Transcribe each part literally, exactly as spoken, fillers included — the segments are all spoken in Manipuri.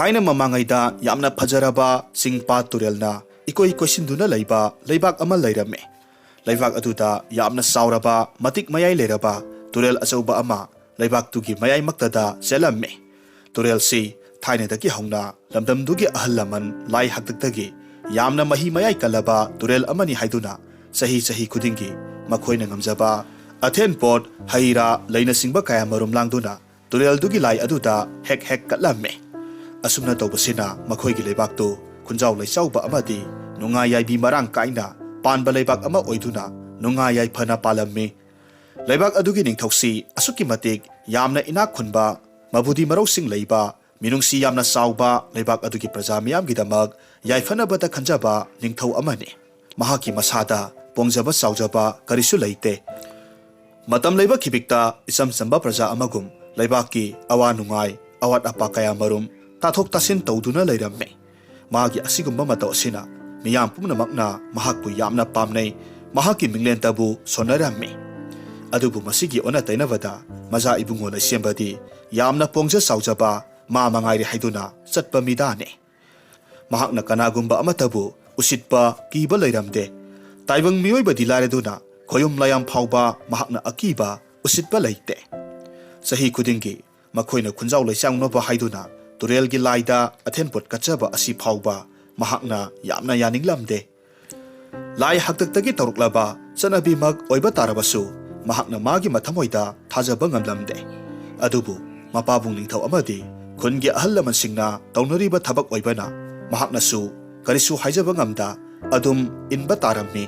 ꯊꯥꯏꯅ ꯃꯃꯥꯡꯉꯩꯗ ꯌꯥꯝꯅ ꯐꯖꯔꯕ ꯆꯤꯡ ꯄꯥꯠ ꯇꯨꯔꯦꯜꯅ ꯏꯀꯣꯏ ꯀꯣꯏꯁꯤꯟꯗꯨꯅ ꯂꯩꯕ ꯂꯩꯕꯥꯛ ꯑꯃ ꯂꯩꯔꯝꯃꯤ꯫ ꯂꯩꯕꯥꯛ ꯑꯗꯨꯗ ꯌꯥꯝꯅ ꯆꯥꯎꯔꯕ ꯃꯇꯤꯛ ꯃꯌꯥꯏ ꯂꯩꯔꯕ ꯇꯨꯔꯦꯜ ꯑꯆꯧꯕ ꯑꯃ ꯂꯩꯕꯥꯛꯇꯨꯒꯤ ꯃꯌꯥꯏꯃꯛꯇꯗ ꯆꯦꯜꯂꯝꯃꯤ꯫ ꯇꯨꯔꯦꯜꯁꯤ ꯊꯥꯏꯅꯗꯒꯤ ꯍꯧꯅ ꯂꯝꯗꯝꯗꯨꯒꯤ ꯑꯍꯜ ꯂꯃꯟ ꯂꯥꯏ ꯍꯥꯛꯇꯛꯇꯒꯤ ꯌꯥꯝꯅ ꯃꯍꯤ ꯃꯌꯥꯏ ꯀꯜꯂꯕ ꯇꯨꯔꯦꯜ ꯑꯃꯅꯤ ꯍꯥꯏꯗꯨꯅ ꯆꯍꯤ ꯆꯍꯤ ꯈꯨꯗꯤꯡꯒꯤ ꯃꯈꯣꯏꯅ ꯉꯝꯖꯕ ꯑꯊꯦꯟ ꯄꯣꯠ, ꯍꯩ ꯔꯥ, ꯂꯩꯅꯆꯤꯡꯕ ꯀꯌꯥ ꯃꯔꯨꯝ ꯂꯥꯡꯗꯨꯅ ꯇꯨꯔꯦꯜꯗꯨꯒꯤ ꯂꯥꯏ ꯑꯗꯨꯗ ꯍꯦꯛ ꯍꯦꯛ ꯀꯠꯂꯝꯃꯤ꯫ ꯑꯁꯨꯝꯅ ꯇꯧꯕꯁꯤꯅ ꯃꯈꯣꯏꯒꯤ ꯂꯩꯕꯥꯛꯇꯨ ꯈꯨꯟꯖꯥꯎ ꯂꯩꯆꯥꯎꯕ ꯑꯃꯗꯤ ꯅꯨꯡꯉꯥꯏ ꯌꯥꯏꯕꯤ ꯃꯔꯥꯡ ꯀꯥꯏꯅ ꯄꯥꯟꯕ ꯂꯩꯕꯥꯛ ꯑꯃ ꯑꯣꯏꯗꯨꯅ ꯅꯨꯡꯉꯥꯏ ꯌꯥꯏꯐꯅ ꯄꯥꯜꯂꯝꯃꯤ꯫ ꯂꯩꯕꯥꯛ ꯑꯗꯨꯒꯤ ꯅꯤꯡꯊꯧꯁꯤ ꯑꯁꯨꯛꯀꯤ ꯃꯇꯤꯛ ꯌꯥꯝꯅ ꯏꯅꯥꯛ ꯈꯨꯟꯕ, ꯃꯕꯨꯗꯤ ꯃꯔꯧꯁꯤꯡ ꯂꯩꯕ, ꯃꯤꯅꯨꯡꯁꯤ ꯌꯥꯝꯅ ꯆꯥꯎꯕ, ꯂꯩꯕꯥꯛ ꯑꯗꯨꯒꯤ ꯄ꯭ꯔꯖꯥ ꯃꯤꯌꯥꯝꯒꯤꯗꯃꯛ ꯌꯥꯏꯐꯅꯕꯗ ꯈꯟꯖꯕ ꯅꯤꯡꯊꯧ ꯑꯃꯅꯤ꯫ ꯃꯍꯥꯛꯀꯤ ꯃꯁꯥꯗ ꯄꯣꯡꯖꯕ ꯆꯥꯎꯖꯕ ꯀꯔꯤꯁꯨ ꯂꯩꯇꯦ꯫ ꯃꯇꯝ ꯂꯩꯕ ꯈꯤꯕꯤꯛꯇ ꯏꯆꯝ ꯆꯝꯕ ꯄ꯭ꯔꯖꯥ ꯑꯃꯒꯨꯝ ꯂꯩꯕꯥꯛꯀꯤ ꯑꯋꯥ ꯅꯨꯡꯉꯥꯏ, ꯑꯋꯥꯠ ꯑꯄꯥ ꯀꯌꯥ ꯃꯔꯨꯝ ꯇꯥꯊꯣꯛ ꯇꯥꯁꯤꯟ ꯇꯧꯗꯨꯅ ꯂꯩꯔꯝꯃꯤ꯫ ꯃꯥꯒꯤ ꯑꯁꯤꯒꯨꯝꯕ ꯃꯇꯧ ꯑꯁꯤꯅ ꯃꯤꯌꯥꯝ ꯄꯨꯝꯅꯃꯛꯅ ꯃꯍꯥꯛꯄꯨ ꯌꯥꯝꯅ ꯄꯥꯝꯅꯩ, ꯃꯍꯥꯛꯀꯤ ꯃꯤꯡꯂꯦꯟꯇꯕꯨ ꯁꯣꯟꯅꯔꯝꯃꯤ꯫ ꯑꯗꯨꯕꯨ ꯃꯁꯤꯒꯤ ꯑꯣꯟꯅ ꯇꯩꯅꯕꯗ ꯃꯖꯥ ꯏꯕꯨꯡꯉꯣ ꯂꯩꯁꯦꯝꯕꯗꯤ ꯌꯥꯝꯅ ꯄꯣꯡꯖ ꯆꯥꯎꯖꯕ, ꯃꯥ ꯃꯉꯥꯏꯔꯦ ꯍꯥꯏꯗꯨꯅ ꯆꯠꯄ ꯃꯤꯗꯥꯅꯤ꯫ ꯃꯍꯥꯛꯅ ꯀꯅꯥꯒꯨꯝꯕ ꯑꯃꯠꯇꯕꯨ ꯎꯁꯤꯠꯄ, ꯀꯤꯕ ꯂꯩꯔꯝꯗꯦ꯫ ꯇꯥꯏꯕꯪ ꯃꯤꯑꯣꯏꯕꯗꯤ ꯂꯥꯏꯔꯗꯨꯅ ꯈꯣꯌꯨꯝ ꯂꯥꯌꯥꯝ ꯐꯥꯎꯕ ꯃꯍꯥꯛꯅ ꯑꯀꯤꯕ, ꯎꯁꯤꯠꯄ ꯂꯩꯇꯦ꯫ ꯆꯍꯤ ꯈꯨꯗꯤꯡꯒꯤ ꯃꯈꯣꯏꯅ ꯈꯨꯟꯖꯥꯎ ꯂꯩꯆꯥꯎꯅꯕ ꯍꯥꯏꯗꯨꯅ ꯇꯨꯔꯦꯜꯒꯤ ꯂꯥꯏꯗ ꯑꯊꯦꯟꯄꯣꯠ ꯀꯠꯆꯕ ꯑꯁꯤ ꯐꯥꯎꯕ ꯃꯍꯥꯛꯅ ꯌꯥꯝꯅ ꯌꯥꯅꯤꯡꯂꯝꯗꯦ꯫ ꯂꯥꯏ ꯍꯥꯛꯇꯛꯇꯒꯤ ꯇꯧꯔꯛꯂꯕ ꯆꯠꯅꯕꯤꯃꯛ ꯑꯣꯏꯕ ꯇꯥꯔꯕꯁꯨ, ꯃꯍꯥꯛꯅ ꯃꯥꯒꯤ ꯃꯊꯃꯣꯏꯗ ꯊꯥꯖꯕ ꯉꯝꯂꯝꯗꯦ꯫ ꯑꯗꯨꯕꯨ ꯃꯄꯥꯕꯨꯡ ꯅꯤꯡꯊꯧ ꯑꯃꯗꯤ ꯈꯨꯟꯒꯤ ꯑꯍꯜ ꯂꯃꯟꯁꯤꯡꯅ ꯇꯧꯅꯔꯤꯕ ꯊꯕꯛ ꯑꯣꯏꯕꯅ ꯃꯍꯥꯛꯅꯁꯨ ꯀꯔꯤꯁꯨ ꯍꯥꯏꯖꯕ ꯉꯝꯗ ꯑꯗꯨꯝ ꯏꯟꯕ ꯇꯥꯔꯝꯃꯤ꯫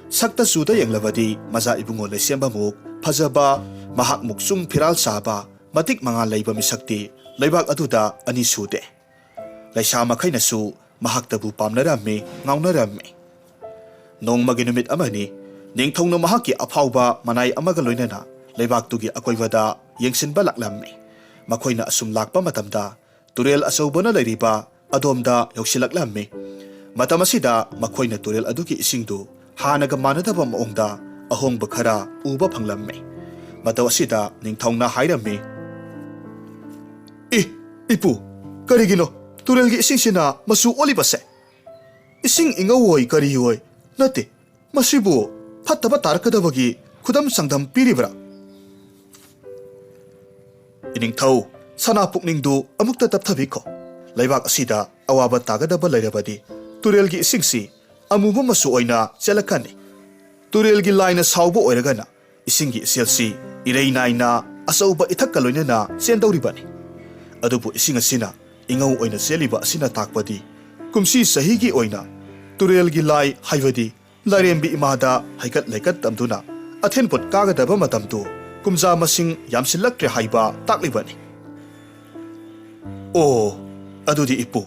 ꯁꯛꯇ ꯆꯨꯗ ꯌꯦꯡꯂꯕꯗꯤ ꯃꯖꯥ ꯏꯕꯨꯡꯉꯣ ꯂꯩꯁꯦꯝꯕꯃꯨꯛ ꯐꯖꯕ, ꯃꯍꯥꯛꯃꯨꯛ ꯆꯨꯡ ꯐꯤꯔꯥꯜ ꯆꯥꯕ, ꯃꯇꯤꯛ ꯃꯉꯥꯜ ꯂꯩꯕ ꯃꯤꯁꯛꯇꯤ ꯂꯩꯕꯥꯛ ꯑꯗꯨꯗ ꯑꯅꯤ ꯁꯨꯗꯦ꯫ ꯂꯩꯁꯥ ꯃꯈꯩꯅꯁꯨ ꯃꯍꯥꯛꯇꯕꯨ ꯄꯥꯝꯅꯔꯝꯃꯤ, ꯉꯥꯎꯅꯔꯝꯃꯤ꯫ ꯅꯣꯡꯃꯒꯤ ꯅꯨꯃꯤꯠ ꯑꯃꯅꯤ, ꯅꯤꯡꯊꯧꯅ ꯃꯍꯥꯛꯀꯤ ꯑꯐꯥꯎꯕ ꯃꯅꯥꯏ ꯑꯃꯒ ꯂꯣꯏꯅꯅ ꯂꯩꯕꯥꯛꯇꯨꯒꯤ ꯑꯀꯣꯏꯕꯗ ꯌꯦꯡꯁꯤꯟꯕ ꯂꯥꯛꯂꯝꯃꯤ꯫ ꯃꯈꯣꯏꯅ ꯑꯁꯨꯝ ꯂꯥꯛꯄ ꯃꯇꯝꯗ ꯇꯨꯔꯦꯜ ꯑꯆꯧꯕꯅ ꯂꯩꯔꯤꯕ ꯑꯗꯣꯝꯗ ꯌꯧꯁꯤꯜꯂꯛꯂꯝꯃꯤ꯫ ꯃꯇꯝ ꯑꯁꯤꯗ ꯃꯈꯣꯏꯅ ꯇꯨꯔꯦꯜ ꯑꯗꯨꯒꯤ ꯏꯁꯤꯡꯗꯨ ꯍꯥꯟꯅꯒ ꯃꯥꯟꯅꯗꯕ ꯃꯑꯣꯡꯗ ꯑꯍꯣꯡꯕ ꯈꯔ ꯎꯕ ꯐꯪꯂꯝꯃꯤ꯫ ꯃꯇꯧ ꯑꯁꯤꯗ ꯅꯤꯡꯊꯧꯅ ꯍꯥꯏꯔꯝꯃꯤ, "ꯏ, ꯏꯄꯨ, "ꯀꯔꯤꯒꯤꯅꯣ ꯇꯨꯔꯦꯜꯒꯤ ꯏꯁꯤꯡꯁꯤꯅ ꯃꯆꯨ ꯑꯣꯜꯂꯤꯕꯁꯦ? ꯏꯁꯤꯡ ꯏꯉꯧꯑꯣꯏ ꯀꯔꯤꯑꯣꯏ ꯅꯠꯇꯦ꯫ ꯃꯁꯤꯕꯨ ꯐꯠꯇꯕ ꯇꯥꯔꯛꯀꯗꯕꯒꯤ ꯈꯨꯗꯝ ꯆꯥꯡꯗꯝ ꯄꯤꯔꯤꯕ꯭ꯔꯥ?" "ꯏꯅꯤꯡꯊꯧ, ꯁꯅꯥ ꯄꯨꯛꯅꯤꯡꯗꯨ ꯑꯃꯨꯛꯇ ꯇꯞꯊꯕꯤꯈꯣ꯫ ꯂꯩꯕꯥꯛ ꯑꯁꯤꯗ ꯑꯋꯥꯕ ꯇꯥꯒꯗꯕ ꯂꯩꯔꯕꯗꯤ ꯇꯨꯔꯦꯜꯒꯤ ꯏꯁꯤꯡꯁꯤ ꯑꯃꯨꯕ ꯃꯆꯨ ꯑꯣꯏꯅ ꯆꯦꯜꯂꯛꯀꯅꯤ꯫ ꯇꯨꯔꯦꯜꯒꯤ ꯂꯥꯏꯅ ꯁꯥꯎꯕ ꯑꯣꯏꯔꯒꯅ ꯏꯁꯤꯡꯒꯤ ꯏꯆꯦꯜꯁꯤ ꯏꯔꯩ ꯅꯥꯏꯅ ꯑꯆꯧꯕ ꯏꯊꯛꯀ ꯂꯣꯏꯅꯅ ꯆꯦꯟꯗꯧꯔꯤꯕꯅꯤ꯫ ꯑꯗꯨꯕꯨ ꯏꯁꯤꯡ ꯑꯁꯤꯅ ꯏꯉꯧ ꯑꯣꯏꯅ ꯆꯦꯜꯂꯤꯕ ꯑꯁꯤꯅ ꯇꯥꯛꯄꯗꯤ ꯀꯨꯝꯁꯤ ꯆꯍꯤꯒꯤ ꯑꯣꯏꯅ ꯇꯨꯔꯦꯜꯒꯤ ꯂꯥꯏ ꯍꯥꯏꯕꯗꯤ ꯂꯥꯏꯔꯦꯝꯕꯤ ꯏꯃꯥꯗ ꯍꯩꯀꯠ ꯂꯩꯀꯠ ꯇꯝꯗꯨꯅ ꯑꯊꯦꯟꯄꯣꯠ ꯀꯥꯒꯗꯕ ꯃꯇꯝꯗꯨ ꯀꯨꯝꯖꯥ ꯃꯁꯤꯡ ꯌꯥꯝꯁꯤꯜꯂꯛꯇ꯭ꯔꯦ ꯍꯥꯏꯕ ꯇꯥꯛꯂꯤꯕꯅꯤ꯫" "ꯑꯣ, ꯑꯗꯨꯗꯤ ꯏꯄꯨ,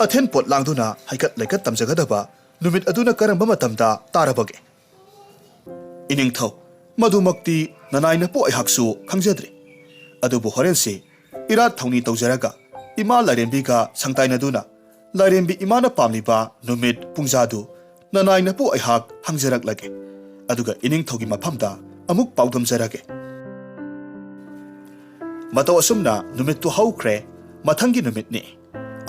ꯑꯊꯦꯟꯄꯣꯠ ꯂꯥꯡꯗꯨꯅ ꯍꯩꯀꯠ ꯂꯩꯀꯠ ꯇꯝꯖꯒꯗꯕ ꯅꯨꯃꯤꯠ ꯑꯗꯨꯅ ꯀꯔꯝꯕ ꯃꯇꯝꯗ ꯇꯥꯔꯕꯒꯦ?" "ꯏꯅꯤꯡꯊꯧ, ꯃꯗꯨꯃꯛꯇꯤ ꯅꯅꯥꯏ ꯅꯄꯨ ꯑꯩꯍꯥꯛꯁꯨ ꯈꯪꯖꯗ꯭ꯔꯤ꯫ ꯑꯗꯨꯕꯨ ꯍꯣꯔꯦꯟꯁꯤ ꯏꯔꯥꯠ ꯊꯧꯅꯤ ꯇꯧꯖꯔꯒ ꯏꯃꯥ ꯂꯥꯏꯔꯦꯝꯕꯤꯒ ꯁꯪꯇꯥꯏꯅꯗꯨꯅ ꯂꯥꯏꯔꯦꯝꯕꯤ ꯏꯃꯥꯅ ꯄꯥꯝꯂꯤꯕ ꯅꯨꯃꯤꯠ ꯄꯨꯡꯖꯥꯗꯨ ꯅꯅꯥꯏ ꯅꯄꯨ ꯑꯩꯍꯥꯛ ꯍꯪꯖꯔꯛꯂꯒꯦ꯫ ꯑꯗꯨꯒ ꯏꯅꯤꯡꯊꯧꯒꯤ ꯃꯐꯝꯗ ꯑꯃꯨꯛ ꯄꯥꯎꯗꯝꯖꯔꯒꯦ꯫ ꯃꯇꯧ ꯑꯁꯨꯝꯅ ꯅꯨꯃꯤꯠꯇꯨ ꯍꯧꯈ꯭ꯔꯦ꯫ ꯃꯊꯪꯒꯤ ꯅꯨꯃꯤꯠꯅꯤ꯫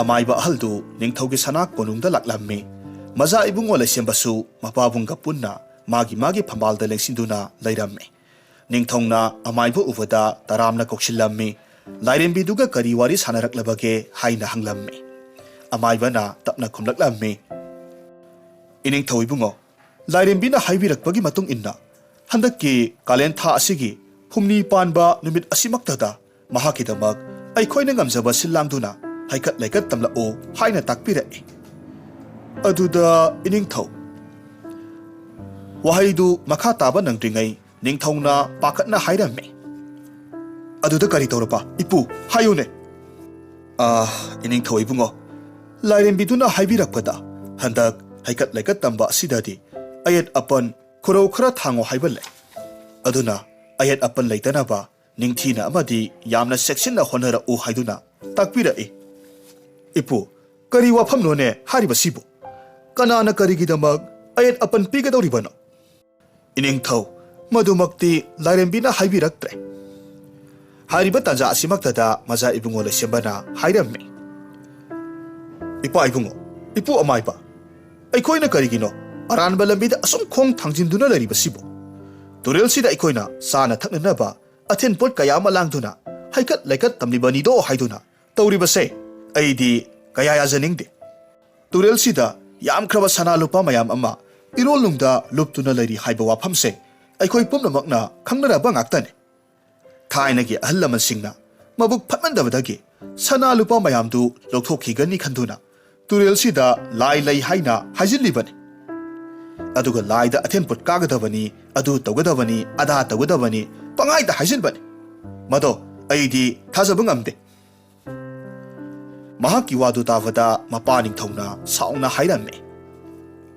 ꯑꯃꯥꯏꯕ ꯑꯍꯜꯗꯨ ꯅꯤꯡꯊꯧꯒꯤ ꯁꯅꯥ ꯀꯣꯅꯨꯡꯗ ꯂꯥꯛꯂꯝꯃꯤ꯫ ꯃꯖꯥ ꯏꯕꯨꯡꯉꯣ ꯂꯩꯁꯦꯝꯕꯁꯨ ꯃꯄꯥꯕꯨꯡꯒ ꯄꯨꯟꯅ ꯃꯥꯒꯤ ꯃꯥꯒꯤ ꯐꯝꯕꯥꯜꯗ ꯂꯦꯡꯁꯤꯟꯗꯨꯅ ꯂꯩꯔꯝꯃꯤ꯫ ꯅꯤꯡꯊꯧꯅ ꯑꯃꯥꯏꯕ ꯎꯕꯗ ꯇꯔꯥꯝꯅ ꯀꯧꯁꯤꯜꯂꯝꯃꯤ꯫ ꯂꯥꯏꯔꯦꯝꯕꯤꯗꯨꯒ ꯀꯔꯤ ꯋꯥꯔꯤ ꯁꯥꯟꯅꯔꯛꯂꯕꯒꯦ ꯍꯥꯏꯅ ꯍꯪꯂꯝꯃꯤ꯫ ꯑꯃꯥꯏꯕꯅ ꯇꯞꯅ ꯈꯨꯝꯂꯛꯂꯝꯃꯤ, "ꯏꯅꯤꯡꯊꯧ ꯏꯕꯨꯡꯉꯣ, ꯂꯥꯏꯔꯦꯝꯕꯤꯅ ꯍꯥꯏꯕꯤꯔꯛꯄꯒꯤ ꯃꯇꯨꯡ ꯏꯟꯅ, ꯍꯟꯗꯛꯀꯤ ꯀꯥꯂꯦꯟ ꯊꯥ ꯑꯁꯤꯒꯤ ꯍꯨꯝꯅꯤ ꯄꯥꯟꯕ ꯅꯨꯃꯤꯠ ꯑꯁꯤꯃꯛꯇꯗ ꯃꯍꯥꯛꯀꯤꯗꯃꯛ ꯑꯩꯈꯣꯏꯅ ꯉꯝꯖꯕ ꯁꯤꯜ ꯂꯥꯡꯗꯨꯅ ꯍꯩꯀꯠ ꯂꯩꯀꯠ ꯇꯝꯂꯛꯎ ꯍꯥꯏꯅ ꯇꯥꯛꯄꯤꯔꯛꯏ꯫ ꯑꯗꯨꯗ ꯏꯅꯤꯡꯊꯧ, ꯋꯥꯍꯩꯗꯨ ꯃꯈꯥ ꯇꯥꯕ ꯅꯪꯗ꯭ꯔꯤꯉꯩ ꯅꯤꯡꯊꯧꯅ ꯄꯥꯈꯠꯅ ꯍꯥꯏꯔꯝꯃꯤ, "ꯑꯗꯨꯗ ꯀꯔꯤ ꯇꯧꯔꯕ, ꯏꯄꯨ? ꯍꯥꯏꯌꯨꯅꯦ!" "ꯑ, ꯏꯅꯤꯡꯊꯧ ꯏꯕꯨꯡꯉꯣ, ꯂꯥꯏꯔꯦꯝꯕꯤꯗꯨꯅ ꯍꯥꯏꯕꯤꯔꯛꯄꯗ ꯍꯟꯗꯛ ꯍꯩꯀꯠ ꯂꯩꯀꯠ ꯇꯝꯕ ꯑꯁꯤꯗꯗꯤ ꯑꯌꯦꯠ ꯑꯄꯟ ꯈꯨꯔꯧ ꯈꯔ ꯊꯥꯡꯉꯣ ꯍꯥꯏꯕ ꯂꯩ꯫ ꯑꯗꯨꯅ ꯑꯌꯦꯠ ꯑꯄꯟ ꯂꯩꯇꯅꯕ ꯅꯤꯡꯊꯤꯅ ꯑꯃꯗꯤ ꯌꯥꯝꯅ ꯆꯦꯛꯁꯤꯟꯅ ꯍꯣꯠꯅꯔꯛꯎ ꯍꯥꯏꯗꯨꯅ ꯇꯥꯛꯄꯤꯔꯛꯏ꯫" "ꯏꯄꯨ, ꯀꯔꯤ ꯋꯥꯐꯝꯅꯣꯅꯦ ꯍꯥꯏꯔꯤꯕꯁꯤꯕꯨ? ꯀꯅꯥꯅ ꯀꯔꯤꯒꯤꯗꯃꯛ ꯑꯌꯦꯠ ꯑꯄꯟ ꯄꯤꯒꯗꯧꯔꯤꯕꯅꯣ?" "ꯏꯅꯤꯡꯊꯧ, ꯃꯗꯨꯃꯛꯇꯤ ꯂꯥꯏꯔꯦꯝꯕꯤꯅ ꯍꯥꯏꯕꯤꯔꯛꯇ꯭ꯔꯦ꯫" ꯍꯥꯏꯔꯤꯕ ꯇꯥꯟꯖꯥ ꯑꯁꯤꯃꯛꯇꯗ ꯃꯖꯥ ꯏꯕꯨꯡꯉꯣ ꯂꯩꯁꯦꯝꯕꯅ ꯍꯥꯏꯔꯝꯃꯤ, "ꯏꯄꯥ ꯏꯕꯨꯡꯉꯣ, ꯏꯄꯨ ꯑꯃꯥꯏꯕ, ꯑꯩꯈꯣꯏꯅ ꯀꯔꯤꯒꯤꯅꯣ ꯑꯔꯥꯟꯕ ꯂꯝꯕꯤꯗ ꯑꯁꯨꯝ ꯈꯣꯡ ꯊꯥꯡꯖꯤꯟꯗꯨꯅ ꯂꯩꯔꯤꯕꯁꯤꯕꯨ? ꯇꯨꯔꯦꯜꯁꯤꯗ ꯑꯩꯈꯣꯏꯅ ꯆꯥꯅ ꯊꯛꯅꯅꯕ ꯑꯊꯦꯟ ꯄꯣꯠ ꯀꯌꯥ ꯑꯃ ꯂꯥꯡꯗꯨꯅ ꯍꯩꯀꯠ ꯂꯩꯀꯠ ꯇꯝꯂꯤꯕꯅꯤꯗꯣ" ꯍꯥꯏꯗꯨꯅ ꯇꯧꯔꯤꯕꯁꯦ ꯑꯩꯗꯤ ꯀꯌꯥ ꯌꯥꯖꯅꯤꯡꯗꯦ꯫ ꯇꯨꯔꯦꯜꯁꯤꯗ ꯌꯥꯝꯈ꯭ꯔꯕ ꯁꯅꯥ ꯂꯨꯄꯥ ꯃꯌꯥꯝ ꯑꯃ ꯏꯔꯣꯜꯅꯨꯡꯗ ꯂꯨꯞꯇꯨꯅ ꯂꯩꯔꯤ ꯍꯥꯏꯕ ꯋꯥꯐꯝꯁꯦ ꯑꯩꯈꯣꯏ ꯄꯨꯝꯅꯃꯛꯅ ꯈꯪꯅꯔꯕ ꯉꯥꯛꯇꯅꯤ꯫ ꯊꯥꯏꯅꯒꯤ ꯑꯍꯜ ꯂꯃꯟꯁꯤꯡꯅ ꯃꯕꯨꯛ ꯐꯠꯃꯟꯗꯕꯗꯒꯤ ꯁꯅꯥ ꯂꯨꯄꯥ ꯃꯌꯥꯝꯗꯨ ꯂꯧꯊꯣꯛꯈꯤꯒꯅꯤ ꯈꯟꯗꯨꯅ ꯇꯨꯔꯦꯜꯁꯤꯗ ꯂꯥꯏ ꯂꯩ ꯍꯥꯏꯅ ꯍꯥꯏꯖꯤꯜꯂꯤꯕꯅꯤ꯫ ꯑꯗꯨꯒ ꯂꯥꯏꯗ ꯑꯊꯦꯟ ꯄꯣꯠ ꯀꯥꯒꯗꯕꯅꯤ, ꯑꯗꯨ ꯇꯧꯒꯗꯕꯅꯤ, ꯑꯗꯥ ꯇꯧꯒꯗꯕꯅꯤ, ꯄꯪꯍꯥꯏꯗ ꯍꯥꯏꯖꯤꯟꯕꯅꯤ꯫ ꯃꯗꯣ ꯑꯩꯗꯤ ꯊꯥꯖꯕ ꯉꯝꯗꯦ꯫ ꯃꯍꯥꯛꯀꯤ ꯋꯥꯗꯨ ꯇꯥꯕꯗ ꯃꯄꯥ ꯅꯤꯡꯊꯧꯅ ꯁꯥꯎꯅ ꯍꯥꯏꯔꯝꯃꯤ,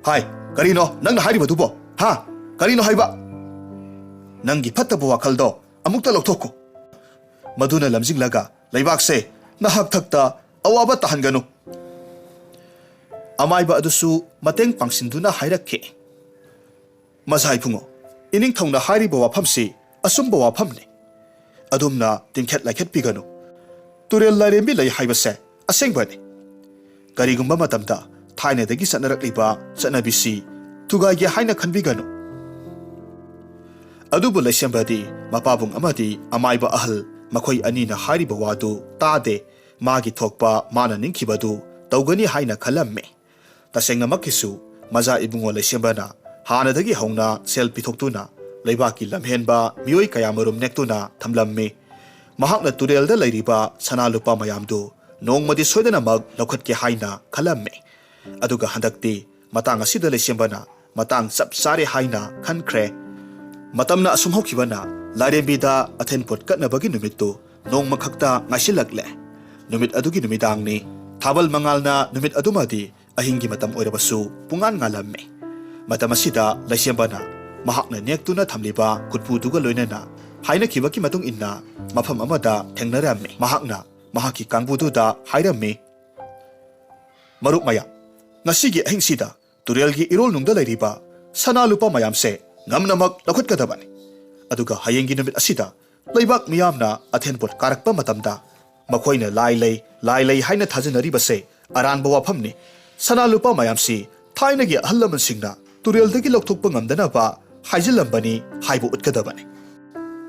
"ꯍꯥꯏ, ꯀꯔꯤꯅꯣ ꯅꯪꯅ ꯍꯥꯏꯔꯤꯕꯗꯨꯕꯣ? ꯍꯥ? ꯀꯔꯤꯅꯣ ꯍꯥꯏꯕ? ꯅꯪꯒꯤ ꯐꯠꯇꯕ ꯋꯥꯈꯜꯗꯣ ꯑꯃꯨꯛꯇ ꯂꯧꯊꯣꯛꯈꯣ꯫ ꯃꯗꯨꯅ ꯂꯝꯖꯤꯡꯂꯒ ꯂꯩꯕꯥꯛꯁꯦ ꯅꯍꯥꯛ ꯊꯛꯇ ꯑꯋꯥꯕ ꯇꯥꯍꯟꯒꯅꯨ꯫" ꯑꯃꯥꯏꯕ ꯑꯗꯨꯁꯨ ꯃꯇꯦꯡ ꯄꯥꯡꯁꯤꯟꯗꯨꯅ ꯍꯥꯏꯔꯛꯈꯤ, "ꯃꯖꯥ ꯏꯕꯨꯡꯉꯣ, ꯏꯅꯤꯡꯊꯧꯅ ꯍꯥꯏꯔꯤꯕ ꯋꯥꯐꯝꯁꯤ ꯑꯆꯨꯝꯕ ꯋꯥꯐꯝꯅꯤ꯫ ꯑꯗꯨꯝꯅ ꯇꯤꯡꯈꯠ ꯂꯥꯏꯈꯠꯄꯤꯒꯅꯨ꯫ ꯇꯨꯔꯦꯜ ꯂꯥꯏꯔꯦꯝꯕꯤ ꯂꯩ ꯍꯥꯏꯕꯁꯦ ꯑꯁꯦꯡꯕꯅꯤ꯫ ꯀꯔꯤꯒꯨꯝꯕ ꯃꯇꯝꯗ ꯊꯥꯏꯅꯗꯒꯤ ꯆꯠꯅꯔꯛꯂꯤꯕ ꯆꯠꯅꯕꯤꯁꯤ ꯊꯨꯒꯥꯏꯒꯦ ꯍꯥꯏꯅ ꯈꯟꯕꯤꯒꯅꯨ꯫" ꯑꯗꯨꯕꯨ ꯂꯩꯁꯦꯝꯕꯗꯤ ꯃꯄꯥꯕꯨꯡ ꯑꯃꯗꯤ ꯑꯃꯥꯏꯕ ꯑꯍꯜ ꯃꯈꯣꯏ ꯑꯅꯤꯅ ꯍꯥꯏꯔꯤꯕ ꯋꯥꯗꯨ ꯇꯥꯗꯦ꯫ ꯃꯥꯒꯤ ꯊꯣꯛꯄ ꯃꯥꯅ ꯅꯤꯡꯈꯤꯕꯗꯨ ꯇꯧꯒꯅꯤ ꯍꯥꯏꯅ ꯈꯜꯂꯝꯃꯤ꯫ ꯇꯁꯦꯡꯅꯃꯛꯀꯤꯁꯨ ꯃꯖꯥ ꯏꯕꯨꯡꯉꯣ ꯂꯩꯁꯦꯝꯕꯅ ꯍꯥꯟꯅꯗꯒꯤ ꯍꯧꯅ ꯁꯦꯜ ꯄꯤꯊꯣꯛꯇꯨꯅ ꯂꯩꯕꯥꯛꯀꯤ ꯂꯝꯍꯦꯟꯕ ꯃꯤꯑꯣꯏ ꯀꯌꯥꯃꯔꯨꯝ ꯅꯦꯛꯇꯨꯅ ꯊꯝꯂꯝꯃꯤ꯫ ꯃꯍꯥꯛꯅ ꯇꯨꯔꯦꯜꯗ ꯂꯩꯔꯤꯕ ꯁꯅꯥ ꯂꯨꯄꯥ ꯃꯌꯥꯝꯗꯨ ꯅꯣꯡꯃꯗꯤ ꯁꯣꯏꯗꯅꯃꯛ ꯂꯧꯈꯠꯀꯦ ꯍꯥꯏꯅ ꯈꯜꯂꯝꯃꯤ꯫ ꯑꯗꯨꯒ ꯍꯟꯗꯛꯇꯤ ꯃꯇꯥꯡ ꯑꯁꯤꯗ ꯂꯩꯁꯦꯝꯕꯅ ꯃꯇꯥꯡ ꯆꯞ ꯆꯥꯔꯦ ꯍꯥꯏꯅ ꯈꯟꯈ꯭ꯔꯦ꯫ ꯃꯇꯝꯅ ꯑꯁꯨꯝ ꯍꯧꯈꯤꯕꯅ ꯂꯥꯏꯔꯦꯝꯕꯤꯗ ꯑꯊꯦꯟ ꯄꯣꯠ ꯀꯠꯅꯕꯒꯤ ꯅꯨꯃꯤꯠꯇꯨ ꯅꯣꯡꯃꯈꯛꯇ ꯉꯥꯏꯁꯤꯜꯂꯛꯂꯦ꯫ ꯅꯨꯃꯤꯠ ꯑꯗꯨꯒꯤ ꯅꯨꯃꯤꯗꯥꯡꯅꯤ꯫ ꯊꯥꯕꯜ ꯃꯉꯥꯜꯅ ꯅꯨꯃꯤꯠ ꯑꯗꯨꯃꯗꯤ ꯑꯍꯤꯡꯒꯤ ꯃꯇꯝ ꯑꯣꯏꯔꯕꯁꯨ ꯄꯨꯡꯉꯥꯟ ꯉꯥꯜꯂꯝꯃꯤ꯫ ꯃꯇꯝ ꯑꯁꯤꯗ ꯂꯩꯁꯦꯝꯕꯅ ꯃꯍꯥꯛꯅ ꯅꯦꯛꯇꯨꯅ ꯊꯝꯂꯤꯕ ꯈꯨꯠꯄꯨꯗꯨꯒ ꯂꯣꯏꯅꯅ ꯍꯥꯏꯅꯈꯤꯕꯒꯤ ꯃꯇꯨꯡ ꯏꯟꯅ ꯃꯐꯝ ꯑꯃꯗ ꯊꯦꯡꯅꯔꯝꯃꯤ꯫ ꯃꯍꯥꯛꯅ ꯃꯍꯥꯛꯀꯤ ꯀꯥꯡꯕꯨꯗꯨꯗ ꯍꯥꯏꯔꯝꯃꯤ, "ꯃꯔꯨꯞ ꯃꯌꯥꯝ, ꯉꯁꯤꯒꯤ ꯑꯍꯤꯡꯁꯤꯗ ꯇꯨꯔꯦꯜꯒꯤ ꯏꯔꯣꯜꯅꯨꯡꯗ ꯂꯩꯔꯤꯕ ꯁꯅꯥ ꯂꯨꯄꯥ ꯃꯌꯥꯝꯁꯦ ꯉꯝꯅꯃꯛ ꯂꯧꯈꯠꯀꯗꯕꯅꯤ꯫ ꯑꯗꯨꯒ ꯍꯌꯦꯡꯒꯤ ꯅꯨꯃꯤꯠ ꯑꯁꯤꯗ ꯂꯩꯕꯥꯛ ꯃꯤꯌꯥꯝꯅ ꯑꯊꯦꯟ ꯄꯣꯠ ꯀꯥꯔꯛꯄ ꯃꯇꯝꯗ ꯃꯈꯣꯏꯅ ꯂꯥꯏ ꯂꯩ, ꯂꯥꯏ ꯂꯩ ꯍꯥꯏꯅ ꯊꯥꯖꯅꯔꯤꯕꯁꯦ ꯑꯔꯥꯟꯕ ꯋꯥꯐꯝꯅꯤ꯫ ꯁꯅꯥ ꯂꯨꯄꯥ ꯃꯌꯥꯝꯁꯤ ꯊꯥꯏꯅꯒꯤ ꯑꯍꯜ ꯂꯃꯟꯁꯤꯡꯅ ꯇꯨꯔꯦꯜꯗꯒꯤ ꯂꯧꯊꯣꯛꯄ ꯉꯝꯗꯅꯕ ꯍꯥꯏꯖꯤꯜꯂꯝꯕꯅꯤ ꯍꯥꯏꯕ ꯎꯠꯀꯗꯕꯅꯤ꯫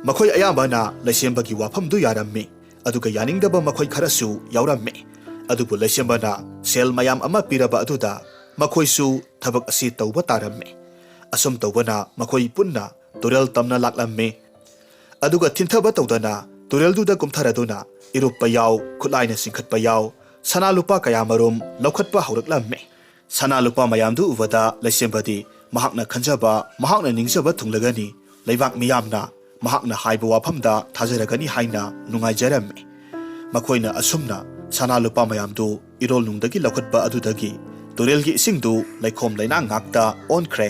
ꯃꯈꯣꯏ ꯑꯌꯥꯝꯕꯅ ꯂꯩꯁꯦꯝꯕꯒꯤ ꯋꯥꯐꯝꯗꯨ ꯌꯥꯔꯝꯃꯤ, ꯑꯗꯨꯒ ꯌꯥꯅꯤꯡꯗꯕ ꯃꯈꯣꯏ ꯈꯔꯁꯨ ꯌꯥꯎꯔꯝꯃꯤ꯫ ꯑꯗꯨꯕꯨ ꯂꯩꯁꯦꯝꯕꯅ ꯁꯦꯜ ꯃꯌꯥꯝ ꯑꯃ ꯄꯤꯔꯕ ꯑꯗꯨꯗ ꯃꯈꯣꯏꯁꯨ ꯊꯕꯛ ꯑꯁꯤ ꯇꯧꯕ ꯇꯥꯔꯝꯃꯤ꯫ ꯑꯁꯨꯝ ꯇꯧꯕꯅ ꯃꯈꯣꯏ ꯄꯨꯟꯅ ꯇꯨꯔꯦꯜ ꯇꯝꯅ ꯂꯥꯛꯂꯝꯃꯤ꯫ ꯑꯗꯨꯒ ꯊꯤꯟꯊꯕ ꯇꯧꯗꯅ ꯇꯨꯔꯦꯜꯗꯨꯗ ꯀꯨꯝꯊꯔꯗꯨꯅ ꯏꯔꯨꯞꯄ ꯌꯥꯎ, ꯈꯨꯠꯂꯥꯏꯅ ꯆꯤꯡꯈꯠꯄ ꯌꯥꯎ, ꯁꯅꯥ ꯂꯨꯄꯥ ꯀꯌꯥꯃꯔꯨꯝ ꯂꯧꯈꯠꯄ ꯍꯧꯔꯛꯂꯝꯃꯤ꯫ ꯁꯅꯥ ꯂꯨꯄꯥ ꯃꯌꯥꯝꯗꯨ ꯎꯕꯗ ꯂꯩꯁꯦꯝꯕꯗꯤ ꯃꯍꯥꯛꯅ ꯈꯟꯖꯕ, ꯃꯍꯥꯛꯅ ꯅꯤꯡꯖꯕ ꯊꯨꯡꯂꯒꯅꯤ꯫ ꯂꯩꯕꯥꯛ ꯃꯤꯌꯥꯝꯅ ꯃꯍꯥꯛꯅ ꯍꯥꯏꯕ ꯋꯥꯐꯝꯗ ꯊꯥꯖꯔꯒꯅꯤ ꯍꯥꯏꯅ ꯅꯨꯡꯉꯥꯏꯖꯔꯝꯃꯤ꯫ ꯃꯈꯣꯏꯅ ꯑꯁꯨꯝꯅ ꯁꯅꯥ ꯂꯨꯄꯥ ꯃꯌꯥꯝꯗꯨ ꯏꯔꯣꯜꯅꯨꯡꯗꯒꯤ ꯂꯧꯈꯠꯄ ꯑꯗꯨꯗꯒꯤ ꯇꯨꯔꯦꯜꯒꯤ ꯏꯁꯤꯡꯗꯨ ꯂꯩꯈꯣꯝ ꯂꯩꯅꯥꯡ ꯉꯥꯛꯇ ꯑꯣꯟꯈ꯭ꯔꯦ꯫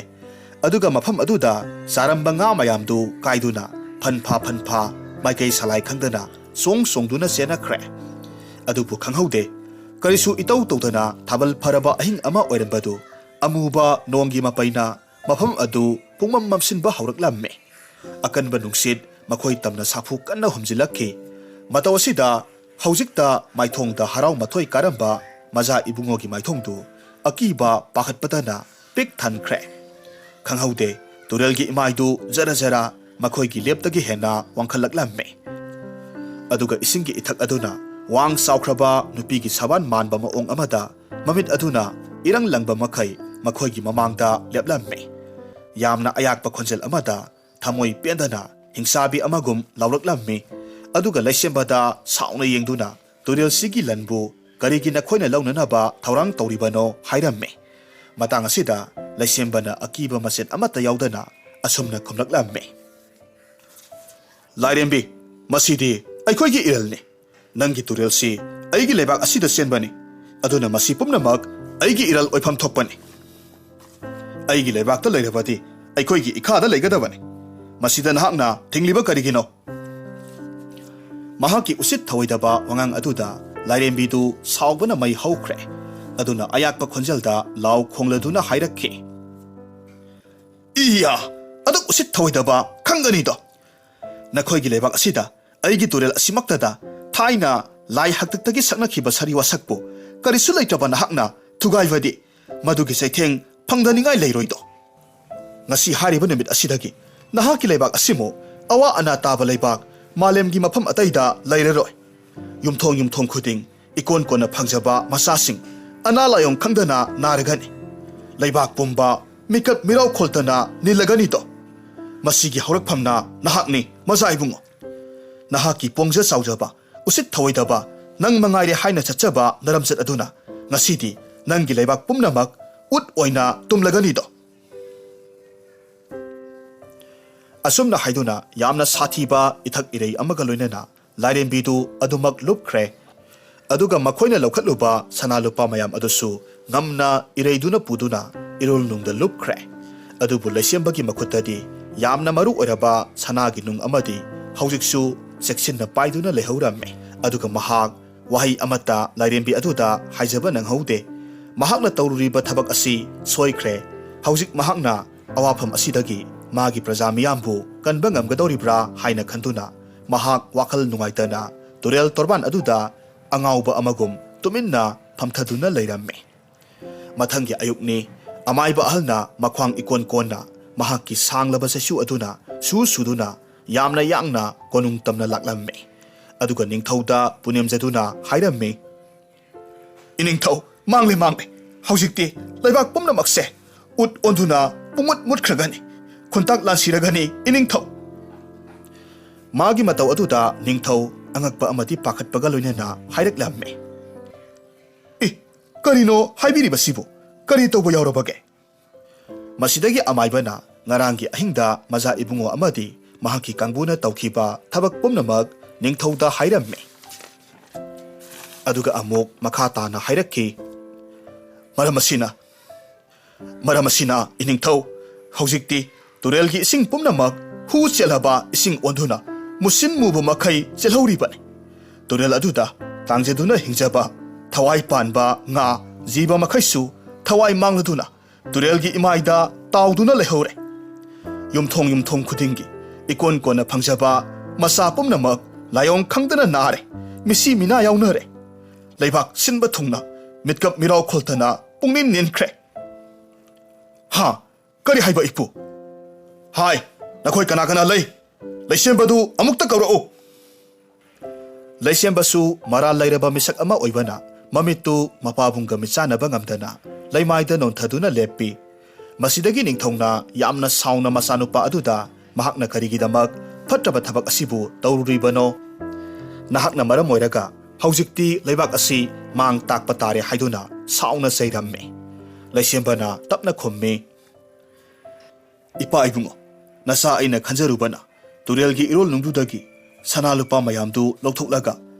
ꯑꯗꯨꯒ ꯃꯐꯝ ꯑꯗꯨꯗ ꯆꯥꯔꯝꯕ ꯉꯥ ꯃꯌꯥꯝꯗꯨ ꯀꯥꯏꯗꯨꯅ ꯐꯟ ꯐꯥ ꯐꯟ ꯐꯥ ꯃꯥꯏꯀꯩ ꯁꯂꯥꯏ ꯈꯪꯗꯅ ꯆꯣꯡ ꯆꯣꯡꯗꯨꯅ ꯆꯦꯟꯅꯈ꯭ꯔꯦ꯫ ꯑꯗꯨꯕꯨ ꯈꯪꯍꯧꯗꯦ, ꯀꯔꯤꯁꯨ ꯏꯇꯧ ꯇꯧꯗꯅ ꯊꯥꯕꯜ ꯐꯔꯕ ꯑꯍꯤꯡ ꯑꯃ ꯑꯣꯏꯔꯝꯕꯗꯨ ꯑꯃꯨꯕ ꯅꯣꯡꯒꯤ ꯃꯄꯩꯅ ꯃꯐꯝ ꯑꯗꯨ ꯄꯨꯡꯃꯝ ꯃꯝꯁꯤꯟꯕ ꯍꯧꯔꯛꯂꯝꯃꯤ꯫ ꯑꯀꯟꯕ ꯅꯨꯡꯁꯤꯠ ꯃꯈꯣꯏ ꯇꯝꯅ ꯁꯥꯐꯨ ꯀꯟꯅ ꯍꯨꯝꯖꯤꯜꯂꯛꯈꯤ꯫ ꯃꯇꯧ ꯑꯁꯤꯗ ꯍꯧꯖꯤꯛꯇ ꯃꯥꯏꯊꯣꯡꯗ ꯍꯔꯥꯎ ꯃꯊꯣꯏ ꯀꯥꯔꯝꯕ ꯃꯖꯥ ꯏꯕꯨꯡꯉꯣꯒꯤ ꯃꯥꯏꯊꯣꯡꯗꯨ ꯑꯀꯤꯕ ꯄꯥꯈꯠꯄꯇꯅ ꯄꯤꯛ ꯊꯟꯈ꯭ꯔꯦ꯫ ꯈꯪꯍꯧꯗꯦ, ꯇꯨꯔꯦꯜꯒꯤ ꯏꯃꯥꯏꯗꯨ ꯖꯔ ꯖꯔ ꯃꯈꯣꯏꯒꯤ ꯂꯦꯞꯇꯒꯤ ꯍꯦꯟꯅ ꯋꯥꯡꯈꯠꯂꯛꯂꯝꯃꯤ꯫ ꯑꯗꯨꯒ ꯏꯁꯤꯡꯒꯤ ꯏꯊꯛ ꯑꯗꯨꯅ ꯋꯥꯡ ꯆꯥꯎꯈ꯭ꯔꯕ ꯅꯨꯄꯤꯒꯤ ꯁꯕꯥꯟ ꯃꯥꯟꯕ ꯃꯑꯣꯡ ꯑꯃꯗ ꯃꯃꯤꯠ ꯑꯗꯨꯅ ꯏꯔꯪ ꯂꯪꯕ ꯃꯈꯩ ꯃꯈꯣꯏꯒꯤ ꯃꯃꯥꯡꯗ ꯂꯦꯞꯂꯝꯃꯤ꯫ ꯌꯥꯝꯅ ꯑꯌꯥꯛꯄ ꯈꯣꯟꯖꯦꯜ ꯑꯃꯗ ꯊꯃꯣꯏ ꯄꯦꯟꯗꯅ ꯍꯤꯡꯆꯥꯕꯤ ꯑꯃꯒꯨꯝ ꯂꯥꯎꯔꯛꯂꯝꯃꯤ꯫ ꯑꯗꯨꯒ ꯂꯩꯁꯦꯝꯕꯗ ꯁꯥꯎꯅ ꯌꯦꯡꯗꯨꯅ, "ꯇꯨꯔꯦꯜꯁꯤꯒꯤ ꯂꯟꯕꯨ ꯀꯔꯤꯒꯤ ꯅꯈꯣꯏꯅ ꯂꯧꯅꯅꯕ ꯊꯧꯔꯥꯡ ꯇꯧꯔꯤꯕꯅꯣ?" ꯍꯥꯏꯔꯝꯃꯤ꯫ ꯃꯇꯥꯡ ꯑꯁꯤꯗ ꯂꯩꯁꯦꯝꯕꯅ ꯑꯀꯤꯕ ꯃꯆꯦꯠ ꯑꯃꯠꯇ ꯌꯥꯎꯗꯅ ꯑꯁꯨꯝꯅ ꯈꯨꯝꯂꯛꯂꯝꯃꯤ, "ꯂꯥꯏꯔꯦꯝꯕꯤ, ꯃꯁꯤꯗꯤ ꯑꯩꯈꯣꯏꯒꯤ ꯏꯔꯜꯅꯤ꯫ ꯅꯪꯒꯤ ꯇꯨꯔꯦꯜꯁꯤ ꯑꯩꯒꯤ ꯂꯩꯕꯥꯛ ꯑꯁꯤꯗ ꯆꯦꯟꯕꯅꯤ꯫ ꯑꯗꯨꯅ ꯃꯁꯤ ꯄꯨꯝꯅꯃꯛ ꯑꯩꯒꯤ ꯏꯔꯜ ꯑꯣꯏꯐꯝ ꯊꯣꯛꯄꯅꯤ꯫ ꯑꯩꯒꯤ ꯂꯩꯕꯥꯛꯇ ꯂꯩꯔꯕꯗꯤ ꯑꯩꯈꯣꯏꯒꯤ ꯏꯈꯥꯗ ꯂꯩꯒꯗꯕꯅꯤ꯫ ꯃꯁꯤꯗ ꯅꯍꯥꯛꯅ ꯊꯤꯡꯂꯤꯕ ꯀꯔꯤꯒꯤꯅꯣ?" ꯃꯍꯥꯛꯀꯤ ꯎꯁꯤꯠ ꯊꯑꯣꯏꯗꯕ ꯋꯥꯉꯥꯡ ꯑꯗꯨꯗ ꯂꯥꯏꯔꯦꯝꯕꯤꯗꯨ ꯁꯥꯎꯕꯅ ꯃꯩ ꯍꯧꯈ꯭ꯔꯦ꯫ ꯑꯗꯨꯅ ꯑꯌꯥꯛꯄ ꯈꯣꯟꯖꯦꯜꯗ ꯂꯥꯎ ꯈꯣꯡꯂꯗꯨꯅ ꯍꯥꯏꯔꯛꯈꯤ, "ꯏꯌꯥ! ꯑꯗꯨꯛ ꯎꯁꯤꯠ ꯊꯑꯣꯏꯗꯕ ꯈꯪꯒꯅꯤꯗꯣ! ꯅꯈꯣꯏꯒꯤ ꯂꯩꯕꯥꯛ ꯑꯁꯤꯗ ꯑꯩꯒꯤ ꯇꯨꯔꯦꯜ ꯑꯁꯤꯃꯛꯇꯗ ꯊꯥꯏꯅ ꯂꯥꯏ ꯍꯥꯛꯇꯛꯇꯒꯤ ꯁꯛꯅꯈꯤꯕ ꯁꯥꯔꯤ ꯋꯥꯁꯛꯄꯨ ꯀꯔꯤꯁꯨ ꯂꯩꯇ꯭ꯔꯕ ꯅꯍꯥꯛꯅ ꯊꯨꯒꯥꯏꯕꯗꯤ ꯃꯗꯨꯒꯤ ꯆꯩꯊꯦꯡ ꯐꯪꯗꯅꯤꯡꯉꯥꯏ ꯂꯩꯔꯣꯏꯗꯣ꯫ ꯉꯁꯤ ꯍꯥꯏꯔꯤꯕ ꯅꯨꯃꯤꯠ ꯑꯁꯤꯗꯒꯤ ꯅꯍꯥꯛꯀꯤ ꯂꯩꯕꯥꯛ ꯑꯁꯤꯃꯨ ꯑꯋꯥ ꯑꯅꯥ ꯇꯥꯕ ꯂꯩꯕꯥꯛ ꯃꯥꯂꯦꯝꯒꯤ ꯃꯐꯝ ꯑꯇꯩꯗ ꯂꯩꯔꯔꯣꯏ꯫ ꯌꯨꯝꯊꯣꯡ ꯌꯨꯝꯊꯣꯡ ꯈꯨꯗꯤꯡ ꯏꯀꯣꯟ ꯀꯣꯟꯅ ꯐꯪꯖꯕ ꯃꯆꯥꯁꯤꯡ ꯑꯅꯥ ꯂꯥꯏꯑꯣꯡ ꯈꯪꯗꯅ ꯅꯥꯔꯒꯅꯤ꯫ ꯂꯩꯕꯥꯛ ꯄꯨꯝꯕ ꯃꯤꯀꯞ ꯃꯤꯔꯥꯎ ꯈꯣꯜꯇꯅ ꯅꯤꯜꯂꯒꯅꯤꯗꯣ꯫ ꯃꯁꯤꯒꯤ ꯍꯧꯔꯛꯐꯝꯅ ꯅꯍꯥꯛꯅꯤ, ꯃꯖꯥ ꯏꯕꯨꯡꯉꯣ꯫ ꯅꯍꯥꯛꯀꯤ ꯄꯣꯡꯖ ꯆꯥꯎꯖꯕ, ꯎꯁꯤꯠ ꯊꯑꯣꯏꯗꯕ, ꯅꯪ ꯃꯉꯥꯏꯔꯦ ꯍꯥꯏꯅ ꯆꯠꯆꯕ ꯅꯔꯝꯆꯠ ꯑꯗꯨꯅ ꯉꯁꯤꯗꯤ ꯅꯪꯒꯤ ꯂꯩꯕꯥꯛ ꯄꯨꯝꯅꯃꯛ ꯎꯠ ꯑꯣꯏꯅ ꯇꯨꯝꯂꯒꯅꯤꯗꯣ꯫ ꯑꯁꯨꯝꯅ ꯍꯥꯏꯗꯨꯅ ꯌꯥꯝꯅ ꯁꯥꯊꯤꯕ ꯏꯊꯛ ꯏꯔꯩ ꯑꯃꯒ ꯂꯣꯏꯅꯅ ꯂꯥꯏꯔꯦꯝꯕꯤꯗꯨ ꯑꯗꯨꯃꯛ ꯂꯨꯞꯈ꯭ꯔꯦ꯫ ꯑꯗꯨꯒ ꯃꯈꯣꯏꯅ ꯂꯧꯈꯠꯂꯨꯕ ꯁꯅꯥ ꯂꯨꯄꯥ ꯃꯌꯥꯝ ꯑꯗꯨꯁꯨ ꯉꯝꯅ ꯏꯔꯩꯗꯨꯅ ꯄꯨꯗꯨꯅ ꯏꯔꯨꯜ ꯅꯨꯡꯗ ꯂꯨꯞꯈ꯭ꯔꯦ꯫ ꯑꯗꯨꯕꯨ ꯂꯩꯁꯦꯝꯕꯒꯤ ꯃꯈꯨꯠꯇꯗꯤ ꯌꯥꯝꯅ ꯃꯔꯨ ꯑꯣꯏꯔꯕ ꯁꯅꯥꯒꯤ ꯅꯨꯡ ꯑꯃꯗꯤ ꯍꯧꯖꯤꯛꯁꯨ ꯆꯦꯛꯁꯤꯟꯅ ꯄꯥꯏꯗꯨꯅ ꯂꯩꯍꯧꯔꯝꯃꯤ꯫ ꯑꯗꯨꯒ ꯃꯍꯥꯛ ꯋꯥꯍꯩ ꯑꯃꯠꯇ ꯂꯥꯏꯔꯦꯝꯕꯤ ꯑꯗꯨꯗ ꯍꯥꯏꯖꯕ ꯅꯪꯍꯧꯗꯦ꯫ ꯃꯍꯥꯛꯅ ꯇꯧꯔꯨꯔꯤꯕ ꯊꯕꯛ ꯑꯁꯤ ꯁꯣꯏꯈ꯭ꯔꯦ꯫ ꯍꯧꯖꯤꯛ ꯃꯍꯥꯛꯅ ꯑꯋꯥꯐꯝ ꯑꯁꯤꯗꯒꯤ ꯃꯥꯒꯤ ꯄ꯭ꯔꯖꯥ ꯃꯤꯌꯥꯝꯕꯨ ꯀꯟꯕ ꯉꯝꯒꯗꯧꯔꯤꯕ꯭ꯔꯥ ꯍꯥꯏꯅ ꯈꯟꯗꯨꯅ ꯃꯍꯥꯛ ꯋꯥꯈꯜ ꯅꯨꯡꯉꯥꯏꯇꯅ ꯇꯨꯔꯦꯜ ꯇꯣꯔꯕꯥꯟ ꯑꯗꯨꯗ ꯑꯉꯥꯎꯕ ꯑꯃꯒꯨꯝ ꯇꯨꯃꯤꯟꯅ ꯐꯝꯊꯗꯨꯅ ꯂꯩꯔꯝꯃꯤ꯫ ꯃꯊꯪꯒꯤ ꯑꯌꯨꯛꯅꯤ꯫ ꯑꯃꯥꯏꯕ ꯑꯍꯜꯅ ꯃꯈ꯭ꯋꯥꯡ ꯏꯀꯣꯟ ꯀꯣꯟꯅ ꯃꯍꯥꯛꯀꯤ ꯁꯥꯡꯂꯕ ꯆꯩꯁꯨ ꯑꯗꯨꯅ ꯁꯨ ꯁꯨꯗꯨꯅ ꯌꯥꯝꯅ ꯌꯥꯡꯅ ꯀꯣꯅꯨꯡ ꯇꯝꯅ ꯂꯥꯛꯂꯝꯃꯤ꯫ ꯑꯗꯨꯒ ꯅꯤꯡꯊꯧꯗ ꯄꯨꯅꯦꯝꯖꯗꯨꯅ ꯍꯥꯏꯔꯝꯃꯤ, "ꯏꯅꯤꯡꯊꯧ, ꯃꯥꯡꯂꯦ, ꯃꯥꯡꯂꯦ꯫ ꯍꯧꯖꯤꯛꯇꯤ ꯂꯩꯕꯥꯛ ꯄꯨꯝꯅꯃꯛꯁꯦ ꯎꯠ ꯑꯣꯟꯗꯨꯅ ꯄꯨꯡꯃꯨꯠ ꯃꯨꯠꯈ꯭ꯔꯒꯅꯤ꯫ ꯈꯨꯟꯇꯥꯛ ꯂꯥꯟꯁꯤꯔꯒꯅꯤ, ꯏꯅꯤꯡꯊꯧ!" ꯃꯥꯒꯤ ꯃꯇꯧ ꯑꯗꯨꯗ ꯅꯤꯡꯊꯧ ꯑꯉꯛꯄ ꯑꯃꯗꯤ ꯄꯥꯈꯠꯄꯒ ꯂꯣꯏꯅꯅ ꯍꯥꯏꯔꯛꯂꯝꯃꯤ, "ꯏ, ꯀꯔꯤꯅꯣ ꯍꯥꯏꯕꯤꯔꯤꯕꯁꯤꯕꯨ? ꯀꯔꯤ ꯇꯧꯕ ꯌꯥꯎꯔꯕꯒꯦ?" ꯃꯁꯤꯗꯒꯤ ꯑꯃꯥꯏꯕꯅ ꯉꯔꯥꯡꯒꯤ ꯑꯍꯤꯡꯗ ꯃꯖꯥ ꯏꯕꯨꯡꯉꯣ ꯑꯃꯗꯤ ꯃꯍꯥꯛꯀꯤ ꯀꯥꯡꯕꯨꯅ ꯇꯧꯈꯤꯕ ꯊꯕꯛ ꯄꯨꯝꯅꯃꯛ ꯅꯤꯡꯊꯧꯗ ꯍꯥꯏꯔꯝꯃꯤ꯫ ꯑꯗꯨꯒ ꯑꯃꯨꯛ ꯃꯈꯥ ꯇꯥꯅ ꯍꯥꯏꯔꯛꯈꯤ, "ꯃꯔꯝ ꯑꯁꯤꯅ, ꯃꯔꯝ ꯑꯁꯤꯅ, ꯏꯅꯤꯡꯊꯧ, ꯍꯧꯖꯤꯛꯇꯤ ꯇꯨꯔꯦꯜꯒꯤ ꯏꯁꯤꯡ ꯄꯨꯝꯅꯃꯛ ꯍꯨ ꯆꯦꯜꯂꯕ ꯏꯁꯤꯡ ꯑꯣꯟꯗꯨꯅ ꯃꯨꯁꯤꯟ ꯃꯨꯕ ꯃꯈꯩ ꯆꯦꯜꯍꯧꯔꯤꯕꯅꯤ꯫ ꯇꯨꯔꯦꯜ ꯑꯗꯨꯗ ꯇꯥꯡꯖꯗꯨꯅ ꯍꯤꯡꯖꯕ ꯊꯋꯥꯏ ꯄꯥꯟꯕ ꯉꯥ, ꯖꯤꯕ ꯃꯈꯩꯁꯨ ꯊꯋꯥꯏ ꯃꯥꯡꯂꯗꯨꯅ ꯇꯨꯔꯦꯜꯒꯤ ꯏꯃꯥꯏꯗ ꯇꯥꯎꯗꯨꯅ ꯂꯩꯍꯧꯔꯦ꯫ ꯌꯨꯝꯊꯣꯡ ꯌꯨꯝꯊꯣꯡ ꯈꯨꯗꯤꯡꯒꯤ ꯏꯀꯣꯟ ꯀꯣꯟꯅ ꯐꯪꯖꯕ ꯃꯆꯥ ꯄꯨꯝꯅꯃꯛ ꯂꯥꯏꯑꯣꯡ ꯈꯪꯗꯅ ꯅꯥꯔꯦ, ꯃꯤꯁꯤ ꯃꯤꯅꯥ ꯌꯥꯎꯅꯔꯦ꯫ ꯂꯩꯕꯥꯛ ꯁꯤꯟꯕ ꯊꯨꯡꯅ ꯃꯤꯠꯀꯞ ꯃꯤꯔꯥꯎ ꯈꯣꯜꯇꯅ ꯄꯨꯡꯅꯤꯟ ꯅꯤꯟꯈ꯭ꯔꯦ꯫ "ꯍꯥ? ꯀꯔꯤ ꯍꯥꯏꯕ, ꯏꯄꯨ?" "ꯍꯥꯏ, ꯅꯈꯣꯏ ꯀꯅꯥ ꯀꯅꯥ ꯂꯩ?" "ꯂꯩꯁꯦꯝꯕꯗꯨ ꯑꯃꯨꯛꯇ ꯀꯧꯔꯛꯎ꯫" ꯂꯩꯁꯦꯝꯕꯁꯨ ꯃꯔꯥꯜ ꯂꯩꯔꯕ ꯃꯤꯁꯛ ꯑꯃ ꯑꯣꯏꯕꯅ ꯃꯃꯤꯠꯇꯨ ꯃꯄꯥꯕꯨꯡꯒ ꯃꯤꯠꯆꯥꯟꯅꯕ ꯉꯝꯗꯅ ꯂꯩꯃꯥꯏꯗ ꯅꯣꯟꯊꯗꯨꯅ ꯂꯦꯞꯄꯤ꯫ ꯃꯁꯤꯗꯒꯤ ꯅꯤꯡꯊꯧꯅ ꯌꯥꯝꯅ ꯁꯥꯎꯅ ꯃꯆꯥꯅꯨꯄꯥ ꯑꯗꯨꯗ ꯃꯍꯥꯛꯅ ꯀꯔꯤꯒꯤꯗꯃꯛ ꯐꯠꯇ꯭ꯔꯕ ꯊꯕꯛ ꯑꯁꯤꯕꯨ ꯇꯧꯔꯨꯔꯤꯕꯅꯣ? ꯅꯍꯥꯛꯅ ꯃꯔꯝ ꯑꯣꯏꯔꯒ ꯍꯧꯖꯤꯛꯇꯤ ꯂꯩꯕꯥꯛ ꯑꯁꯤ ꯃꯥꯡ ꯇꯥꯛꯄ ꯇꯥꯔꯦ ꯍꯥꯏꯗꯨꯅ ꯁꯥꯎꯅ ꯆꯩꯔꯝꯃꯤ꯫ ꯂꯩꯁꯦꯝꯕꯅ ꯇꯞꯅ ꯈꯨꯝꯃꯤ, "ꯏꯄꯥ ꯏꯕꯨꯡꯉꯣ, ꯅꯆꯥ ꯑꯩꯅ ꯈꯟꯖꯔꯨꯕꯅ ꯇꯨꯔꯦꯜꯒꯤ ꯏꯔꯣꯜꯅꯨꯡꯗꯨꯗꯒꯤ ꯁꯅꯥ ꯂꯨꯄꯥ ꯃꯌꯥꯝꯗꯨ ꯂꯧꯊꯣꯛꯂꯒ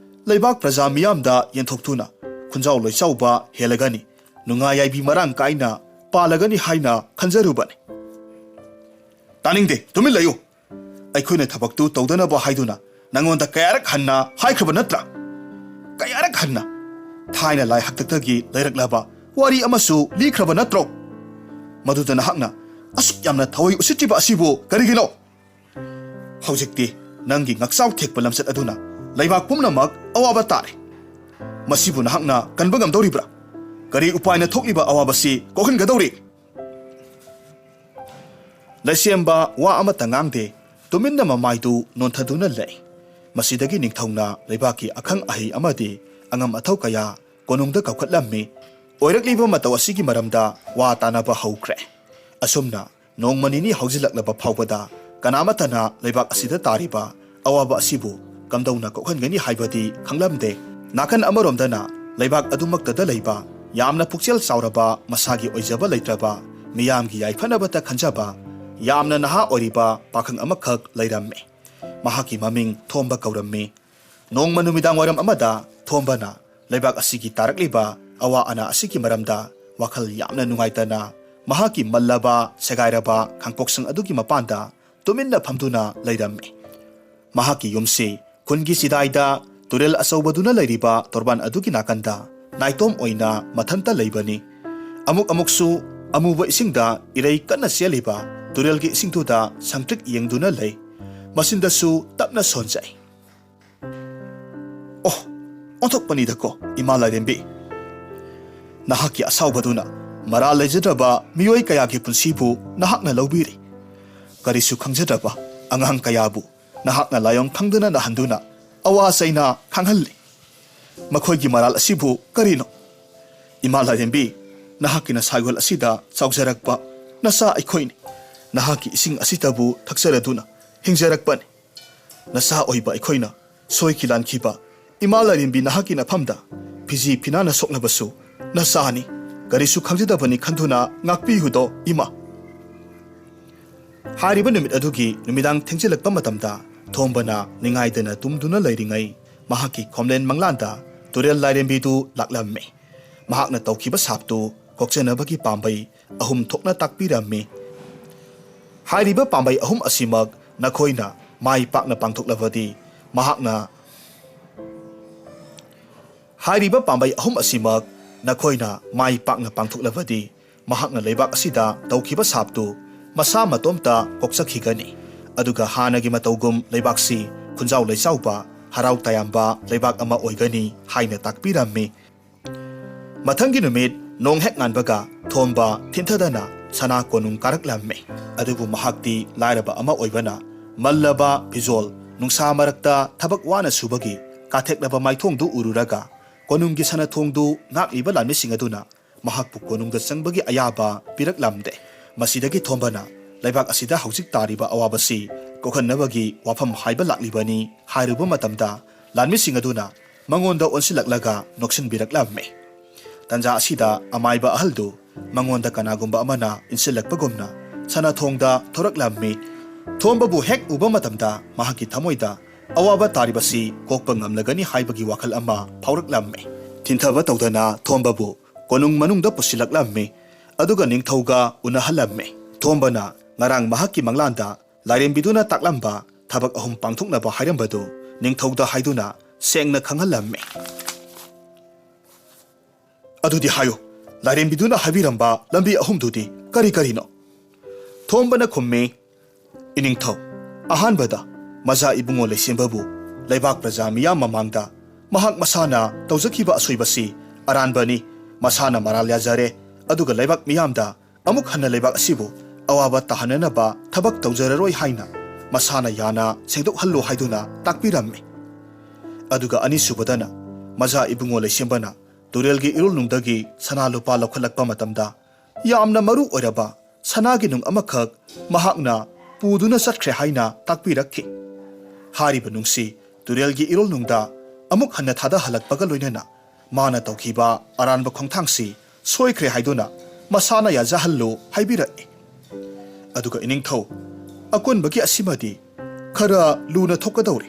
ꯂꯩꯕꯥꯛ ꯄ꯭ꯔꯖꯥ ꯃꯤꯌꯥꯝꯗ ꯌꯦꯟꯊꯣꯛꯇꯨꯅ ꯈꯨꯟꯖꯥꯎ ꯂꯣꯏꯆꯥꯎꯕ ꯍꯦꯜꯂꯒꯅꯤ, ꯅꯨꯡꯉꯥꯏ ꯌꯥꯏꯕꯤ ꯃꯔꯥꯡ ꯀꯥꯏꯅ ꯄꯥꯜꯂꯒꯅꯤ ꯍꯥꯏꯅ ꯈꯟꯖꯔꯨꯕꯅꯤ꯫" "ꯇꯥꯅꯤꯡꯗꯦ, ꯇꯨꯃꯤꯟ ꯂꯩꯌꯨ꯫ ꯑꯩꯈꯣꯏꯅ ꯊꯕꯛꯇꯨ ꯇꯧꯗꯅꯕ ꯍꯥꯏꯗꯨꯅ ꯅꯉꯣꯟꯗ ꯀꯌꯥꯔꯛ ꯍꯟꯅ ꯍꯥꯏꯈ꯭ꯔꯕ ꯅꯠꯇ꯭ꯔꯥ? ꯀꯌꯥꯔꯛ ꯍꯟꯅ ꯊꯥꯏꯅ ꯂꯥꯏ ꯍꯥꯛꯇꯛꯇꯒꯤ ꯂꯩꯔꯛꯂꯕ ꯋꯥꯔꯤ ꯑꯃꯁꯨ ꯂꯤꯈ꯭ꯔꯕ ꯅꯠꯇ꯭ꯔꯣ? ꯃꯗꯨꯗ ꯅꯍꯥꯛꯅ ꯑꯁꯨꯛ ꯌꯥꯝꯅ ꯊꯋꯥꯏ ꯎꯁꯤꯠꯇ꯭ꯔꯤꯕ ꯑꯁꯤꯕꯨ ꯀꯔꯤꯒꯤꯅꯣ? ꯍꯧꯖꯤꯛꯇꯤ ꯅꯪꯒꯤ ꯉꯛꯆꯥꯎ ꯊꯦꯛꯄ ꯂꯝꯆꯠ ꯑꯗꯨꯅ ꯂꯩꯕꯥꯛ ꯄꯨꯝꯅꯃꯛ ꯑꯋꯥꯕ ꯇꯥꯔꯦ꯫ ꯃꯁꯤꯕꯨ ꯅꯍꯥꯛꯅ ꯀꯟꯕ ꯉꯝꯗꯧꯔꯤꯕ꯭ꯔꯥ? ꯀꯔꯤ ꯎꯄꯥꯏꯅ ꯊꯣꯛꯂꯤꯕ ꯑꯋꯥꯕꯁꯤ ꯀꯣꯛꯍꯟꯒꯗꯧꯔꯤ?" ꯂꯩꯁꯦꯝꯕ ꯋꯥ ꯑꯃꯠꯇ ꯉꯥꯡꯗꯦ, ꯇꯨꯃꯤꯟꯅ ꯃꯃꯥꯏꯗꯨ ꯅꯣꯟꯊꯗꯨꯅ ꯂꯩ꯫ ꯃꯁꯤꯗꯒꯤ ꯅꯤꯡꯊꯧꯅ ꯂꯩꯕꯥꯛꯀꯤ ꯑꯈꯪ ꯑꯍꯩ ꯑꯃꯗꯤ ꯑꯉꯝ ꯑꯊꯧ ꯀꯌꯥ ꯀꯣꯅꯨꯡꯗ ꯀꯧꯈꯠꯂꯝꯃꯤ꯫ ꯑꯣꯏꯔꯛꯂꯤꯕ ꯃꯇꯧ ꯑꯁꯤꯒꯤ ꯃꯔꯝꯗ ꯋꯥ ꯇꯥꯅꯕ ꯍꯧꯈ꯭ꯔꯦ꯫ ꯑꯁꯨꯝꯅ ꯅꯣꯡꯃ ꯅꯤꯅꯤ ꯍꯧꯖꯤꯜꯂꯛꯂꯕ ꯐꯥꯎꯕꯗ ꯀꯅꯥꯃꯠꯇꯅ ꯂꯩꯕꯥꯛ ꯑꯁꯤꯗ ꯇꯥꯔꯤꯕ ꯑꯋꯥꯕ ꯑꯁꯤꯕꯨ ꯀꯝꯗꯧꯅ ꯀꯣꯛꯍꯟꯒꯅꯤ ꯍꯥꯏꯕꯗꯤ ꯈꯪꯂꯝꯗꯦ꯫ ꯅꯥꯀꯟ ꯑꯃꯔꯣꯝꯗꯅ ꯂꯩꯕꯥꯛ ꯑꯗꯨꯃꯛꯇꯗ ꯂꯩꯕ ꯌꯥꯝꯅ ꯄꯨꯛꯆꯦꯜ ꯆꯥꯎꯔꯕ, ꯃꯁꯥꯒꯤ ꯑꯣꯏꯖꯕ ꯂꯩꯇ꯭ꯔꯕ, ꯃꯤꯌꯥꯝꯒꯤ ꯌꯥꯏꯐꯅꯕꯇ ꯈꯟꯖꯕ ꯌꯥꯝꯅ ꯅꯍꯥ ꯑꯣꯏꯔꯤꯕ ꯄꯥꯈꯪ ꯑꯃꯈꯛ ꯂꯩꯔꯝꯃꯤ꯫ ꯃꯍꯥꯛꯀꯤ ꯃꯃꯤꯡ ꯊꯣꯝꯕ ꯀꯧꯔꯝꯃꯤ꯫ ꯅꯣꯡꯃ ꯅꯨꯃꯤꯗꯥꯡ ꯋꯥꯏꯔꯝ ꯑꯃꯗ ꯊꯣꯝꯕꯅ ꯂꯩꯕꯥꯛ ꯑꯁꯤꯒꯤ ꯇꯥꯔꯛꯂꯤꯕ ꯑꯋꯥ ꯑꯅꯥ ꯑꯁꯤꯒꯤ ꯃꯔꯝꯗ ꯋꯥꯈꯜ ꯌꯥꯝꯅ ꯅꯨꯡꯉꯥꯏꯇꯅ ꯃꯍꯥꯛꯀꯤ ꯃꯜꯂꯕ ꯁꯦꯒꯥꯏꯔꯕ ꯈꯥꯡꯄꯣꯛꯁꯪ ꯑꯗꯨꯒꯤ ꯃꯄꯥꯟꯗ ꯇꯨꯃꯤꯟꯅ ꯐꯝꯗꯨꯅ ꯂꯩꯔꯝꯃꯤ꯫ ꯃꯍꯥꯛꯀꯤ ꯌꯨꯝꯁꯤ ꯈꯨꯟꯒꯤ ꯆꯤꯗꯥꯏꯗ ꯇꯨꯔꯦꯜ ꯑꯆꯧꯕꯗꯨꯅ ꯂꯩꯔꯤꯕ ꯇꯣꯔꯕꯥꯟ ꯑꯗꯨꯒꯤ ꯅꯥꯀꯟꯗ ꯅꯥꯏꯇꯣꯝ ꯑꯣꯏꯅ ꯃꯊꯟꯇ ꯂꯩꯕꯅꯤ꯫ ꯑꯃꯨꯛ ꯑꯃꯨꯛꯁꯨ ꯑꯃꯨꯕ ꯏꯁꯤꯡꯗ ꯏꯔꯩ ꯀꯟꯅ ꯆꯦꯜꯂꯤꯕ ꯇꯨꯔꯦꯜꯒꯤ ꯏꯁꯤꯡꯗꯨꯗ ꯁꯪꯇ꯭ꯔꯤꯛ ꯌꯦꯡꯗꯨꯅ ꯂꯩ꯫ ꯃꯆꯤꯟꯗꯁꯨ ꯇꯞꯅ ꯁꯣꯟꯖꯩ꯫ "ꯑꯣ, ꯑꯣꯟꯊꯣꯛꯄꯅꯤꯗꯀꯣ, ꯏꯃꯥ ꯂꯥꯏꯔꯦꯝꯕꯤ꯫ ꯅꯍꯥꯛꯀꯤ ꯑꯁꯥꯎꯕꯗꯨꯅ ꯃꯔꯥꯜ ꯂꯩꯖꯗ꯭ꯔꯕ ꯃꯤꯑꯣꯏ ꯀꯌꯥꯒꯤ ꯄꯨꯟꯁꯤꯕꯨ ꯅꯍꯥꯛꯅ ꯂꯧꯕꯤꯔꯤ꯫ ꯀꯔꯤꯁꯨ ꯈꯪꯖꯗ꯭ꯔꯕ ꯑꯉꯥꯡ ꯀꯌꯥꯕꯨ ꯅꯍꯥꯛꯅ ꯂꯥꯏꯑꯣꯡ ꯈꯪꯗꯅ ꯅꯥꯍꯟꯗꯨꯅ ꯑꯋꯥ ꯆꯩꯅ ꯈꯥꯡꯍꯜꯂꯤ꯫ ꯃꯈꯣꯏꯒꯤ ꯃꯔꯥꯜ ꯑꯁꯤꯕꯨ ꯀꯔꯤꯅꯣ? ꯏꯃꯥ ꯂꯥꯏꯔꯦꯝꯕꯤ, ꯅꯍꯥꯛꯀꯤ ꯅꯁꯥꯏꯒꯣꯜ ꯑꯁꯤꯗ ꯆꯥꯎꯖꯔꯛꯄ ꯅꯆꯥ ꯑꯩꯈꯣꯏꯅꯤ꯫ ꯅꯍꯥꯛꯀꯤ ꯏꯁꯤꯡ ꯑꯁꯤꯇꯕꯨ ꯊꯛꯆꯔꯗꯨꯅ ꯍꯤꯡꯖꯔꯛꯄꯅꯤ꯫ ꯅꯆꯥ ꯑꯣꯏꯕ ꯑꯩꯈꯣꯏꯅ ꯁꯣꯏꯈꯤ ꯂꯥꯟꯈꯤꯕ ꯏꯃꯥ ꯂꯥꯏꯔꯦꯝꯕꯤ ꯅꯍꯥꯛꯀꯤ ꯅꯐꯝꯗ ꯐꯤꯖꯤ ꯐꯤꯅꯥꯅ ꯁꯣꯛꯂꯕꯁꯨ ꯅꯆꯥꯅꯤ, ꯀꯔꯤꯁꯨ ꯈꯪꯖꯗꯕꯅꯤ ꯈꯟꯗꯨꯅ ꯉꯥꯛꯄꯤꯌꯨꯗꯣ ꯏꯃꯥ꯫ ꯍꯥꯏꯔꯤꯕ ꯅꯨꯃꯤꯠ ꯑꯗꯨꯒꯤ ꯅꯨꯃꯤꯗꯥꯡ ꯊꯦꯡꯖꯤꯜꯂꯛꯄ ꯃꯇꯝꯗ ꯊꯣꯝꯕꯅ ꯅꯤꯡꯉꯥꯏꯗꯅ ꯇꯨꯝꯗꯨꯅ ꯂꯩꯔꯤꯉꯩ ꯃꯍꯥꯛꯀꯤ ꯈꯣꯝꯂꯦꯟ ꯃꯪꯂꯥꯟꯗ ꯇꯨꯔꯦꯜ ꯂꯥꯏꯔꯦꯝꯕꯤꯗꯨ ꯂꯥꯛꯂꯝꯃꯤ꯫ ꯃꯍꯥꯛꯅ ꯇꯧꯈꯤꯕ ꯁꯥꯞꯇꯨ ꯀꯣꯛꯆꯅꯕꯒꯤ ꯄꯥꯝꯕꯩ ꯑꯍꯨꯝ ꯊꯣꯛꯅ ꯇꯥꯛꯄꯤꯔꯝꯃꯤ꯫ ꯍꯥꯏꯔꯤꯕ ꯄꯥꯝꯕꯩ ꯑꯍꯨꯝ ꯑꯁꯤꯃꯛ ꯅꯈꯣꯏꯅ ꯃꯥꯏ ꯄꯥꯛꯅ ꯄꯥꯡꯊꯣꯛꯂꯕꯗꯤ ꯃꯍꯥꯛꯅ ꯍꯥꯏꯔꯤꯕ ꯄꯥꯝꯕꯩ ꯑꯍꯨꯝ ꯑꯁꯤꯃꯛ ꯅꯈꯣꯏꯅ ꯃꯥꯏ ꯄꯥꯛꯅ ꯄꯥꯡꯊꯣꯛꯂꯕꯗꯤ ꯃꯍꯥꯛꯅ ꯂꯩꯕꯥꯛ ꯑꯁꯤꯗ ꯇꯧꯈꯤꯕ ꯁꯥꯞꯇꯨ ꯃꯁꯥ ꯃꯇꯣꯝꯇ ꯀꯣꯛꯆꯈꯤꯒꯅꯤ꯫ ꯑꯗꯨꯒ ꯍꯥꯟꯅꯒꯤ ꯃꯇꯧꯒꯨꯝ ꯂꯩꯕꯥꯛꯁꯤ ꯈꯨꯟꯖꯥꯎ ꯂꯩꯆꯥꯎꯕ, ꯍꯔꯥꯎ ꯇꯌꯥꯝꯕ ꯂꯩꯕꯥꯛ ꯑꯃ ꯑꯣꯏꯒꯅꯤ ꯍꯥꯏꯅ ꯇꯥꯛꯄꯤꯔꯝꯃꯤ꯫ ꯃꯊꯪꯒꯤ ꯅꯨꯃꯤꯠ ꯅꯣꯡ ꯍꯦꯛ ꯉꯥꯟꯕꯒ ꯊꯣꯝꯕ ꯊꯤꯟꯊꯗꯅ ꯁꯅꯥ ꯀꯣꯅꯨꯡ ꯀꯥꯔꯛꯂꯝꯃꯤ꯫ ꯑꯗꯨꯕꯨ ꯃꯍꯥꯛꯇꯤ ꯂꯥꯏꯔꯕ ꯑꯃ ꯑꯣꯏꯕꯅ ꯃꯜꯂꯕ ꯐꯤꯖꯣꯜ, ꯅꯨꯡꯁꯥ ꯃꯔꯛꯇ ꯊꯕꯛ ꯋꯥꯅ ꯁꯨꯕꯒꯤ ꯀꯥꯊꯦꯛꯂꯕ ꯃꯥꯏꯊꯣꯡꯗꯨ ꯎꯔꯨꯔꯒ ꯀꯣꯅꯨꯡꯒꯤ ꯁꯅꯥ ꯊꯣꯡꯗꯨ ꯉꯥꯛꯂꯤꯕ ꯂꯥꯟꯃꯤꯁꯤꯡ ꯑꯗꯨꯅ ꯃꯍꯥꯛꯄꯨ ꯀꯣꯅꯨꯡꯗ ꯆꯪꯕꯒꯤ ꯑꯌꯥꯕ ꯄꯤꯔꯛꯂꯝꯗꯦ꯫ ꯃꯁꯤꯗꯒꯤ ꯊꯣꯝꯕꯅ ꯂꯩꯕꯥꯛ ꯑꯁꯤꯗ ꯍꯧꯖꯤꯛ ꯇꯥꯔꯤꯕ ꯑꯋꯥꯕꯁꯤ ꯀꯣꯛꯍꯟꯅꯕꯒꯤ ꯋꯥꯐꯝ ꯍꯥꯏꯕ ꯂꯥꯛꯂꯤꯕꯅꯤ ꯍꯥꯏꯔꯨꯕ ꯃꯇꯝꯗ ꯂꯥꯟꯃꯤꯁꯤꯡ ꯑꯗꯨꯅ ꯃꯉꯣꯟꯗ ꯑꯣꯟꯁꯤꯜꯂꯛꯂꯒ ꯅꯣꯛꯁꯤꯟꯕꯤꯔꯛꯂꯝꯃꯤ꯫ ꯇꯟꯖꯥ ꯑꯁꯤꯗ ꯑꯃꯥꯏꯕ ꯑꯍꯜꯗꯨ ꯃꯉꯣꯟꯗ ꯀꯅꯥꯒꯨꯝꯕ ꯑꯃꯅ ꯏꯟꯁꯤꯜꯂꯛꯄꯒꯨꯝꯅ ꯁꯅꯥ ꯊꯣꯡꯗ ꯊꯣꯔꯛꯂꯝꯃꯤ꯫ ꯊꯣꯝꯕꯕꯨ ꯍꯦꯛ ꯎꯕ ꯃꯇꯝꯗ ꯃꯍꯥꯛꯀꯤ ꯊꯃꯣꯏꯗ ꯑꯋꯥꯕ ꯇꯥꯔꯤꯕꯁꯤ ꯀꯣꯛꯄ ꯉꯝꯂꯒꯅꯤ ꯍꯥꯏꯕꯒꯤ ꯋꯥꯈꯜ ꯑꯃ ꯐꯥꯎꯔꯛꯂꯝꯃꯤ꯫ ꯊꯤꯟꯊꯕ ꯇꯧꯗꯅ ꯊꯣꯝꯕꯕꯨ ꯀꯣꯅꯨꯡ ꯃꯅꯨꯡꯗ ꯄꯨꯁꯤꯜꯂꯛꯂꯝꯃꯤ꯫ ꯑꯗꯨꯒ ꯅꯤꯡꯊꯧꯒ ꯎꯅꯍꯜꯂꯝꯃꯤ꯫ ꯊꯣꯝꯕꯅ ꯉꯔꯥꯡ ꯃꯍꯥꯛꯀꯤ ꯃꯪꯂꯥꯟꯗ ꯂꯥꯏꯔꯦꯝꯕꯤꯗꯨꯅ ꯇꯥꯛꯂꯝꯕ ꯊꯕꯛ ꯑꯍꯨꯝ ꯄꯥꯡꯊꯣꯛꯅꯕ ꯍꯥꯏꯔꯝꯕꯗꯨ ꯅꯤꯡꯊꯧꯗ ꯍꯥꯏꯗꯨꯅ ꯁꯦꯡꯅ ꯈꯪꯍꯜꯂꯝꯃꯤ꯫ "ꯑꯗꯨꯗꯤ ꯍꯥꯏꯌꯨ, ꯂꯥꯏꯔꯦꯝꯕꯤꯗꯨꯅ ꯍꯥꯏꯕꯤꯔꯝꯕ ꯂꯝꯕꯤ ꯑꯍꯨꯝꯗꯨꯗꯤ ꯀꯔꯤ ꯀꯔꯤꯅꯣ?" ꯊꯣꯝꯕꯅ ꯈꯨꯝꯃꯤ, "ꯏꯅꯤꯡꯊꯧ, ꯑꯍꯥꯟꯕꯗ ꯃꯖꯥ ꯏꯕꯨꯡꯉꯣ ꯂꯩꯁꯦꯝꯕꯕꯨ ꯂꯩꯕꯥꯛ ꯄ꯭ꯔꯖꯥ ꯃꯤꯌꯥꯝ ꯃꯃꯥꯡꯗ ꯃꯍꯥꯛ ꯃꯁꯥꯅ ꯇꯧꯖꯈꯤꯕ ꯑꯁꯣꯏꯕꯁꯤ ꯑꯔꯥꯟꯕꯅꯤ, ꯃꯁꯥꯅ ꯃꯔꯥꯜ ꯌꯥꯖꯔꯦ, ꯑꯗꯨꯒ ꯂꯩꯕꯥꯛ ꯃꯤꯌꯥꯝꯗ ꯑꯃꯨꯛ ꯍꯟꯅ ꯂꯩꯕꯥꯛ ꯑꯁꯤꯕꯨ ꯑꯋꯥꯕ ꯇꯥꯍꯟꯅꯅꯕ ꯊꯕꯛ ꯇꯧꯖꯔꯔꯣꯏ ꯍꯥꯏꯅ ꯃꯁꯥꯅ ꯌꯥꯅ ꯁꯦꯡꯗꯣꯛꯍꯜꯂꯨ ꯍꯥꯏꯗꯨꯅ ꯇꯥꯛꯄꯤꯔꯝꯃꯤ꯫ ꯑꯗꯨꯒ ꯑꯅꯤꯁꯨꯕꯗꯅ, ꯃꯖꯥ ꯏꯕꯨꯡꯉꯣ ꯂꯩꯁꯦꯝꯕꯅ ꯇꯨꯔꯦꯜꯒꯤ ꯏꯔꯣꯜꯅꯨꯡꯗꯒꯤ ꯁꯅꯥ ꯂꯨꯄꯥ ꯂꯧꯈꯠꯂꯛꯄ ꯃꯇꯝꯗ, ꯌꯥꯝꯅ ꯃꯔꯨ ꯑꯣꯏꯔꯕ ꯁꯅꯥꯒꯤ ꯅꯨꯡ ꯑꯃꯈꯛ ꯃꯍꯥꯛꯅ ꯄꯨꯗꯨꯅ ꯆꯠꯈ꯭ꯔꯦ ꯍꯥꯏꯅ ꯇꯥꯛꯄꯤꯔꯛꯈꯤ꯫ ꯍꯥꯏꯔꯤꯕ ꯅꯨꯡꯁꯤ ꯇꯨꯔꯦꯜꯒꯤ ꯏꯔꯣꯜꯅꯨꯡꯗ ꯑꯃꯨꯛ ꯍꯟꯅ ꯊꯥꯗꯍꯜꯂꯛꯄꯒ ꯂꯣꯏꯅꯅ, ꯃꯥꯅ ꯇꯧꯈꯤꯕ ꯑꯔꯥꯟꯕ ꯈꯣꯡꯊꯥꯡꯁꯤ ꯁꯣꯏꯈ꯭ꯔꯦ ꯍꯥꯏꯗꯨꯅ ꯃꯁꯥꯅ ꯌꯥꯖꯍꯜꯂꯨ ꯍꯥꯏꯕꯤꯔꯛꯏ꯫ ꯑꯗꯨꯒ ꯏꯅꯤꯡꯊꯧ, ꯑꯀꯣꯟꯕꯒꯤ ꯑꯁꯤꯃꯗꯤ ꯈꯔ ꯂꯨꯅ ꯊꯣꯛꯀꯗꯧꯔꯤ꯫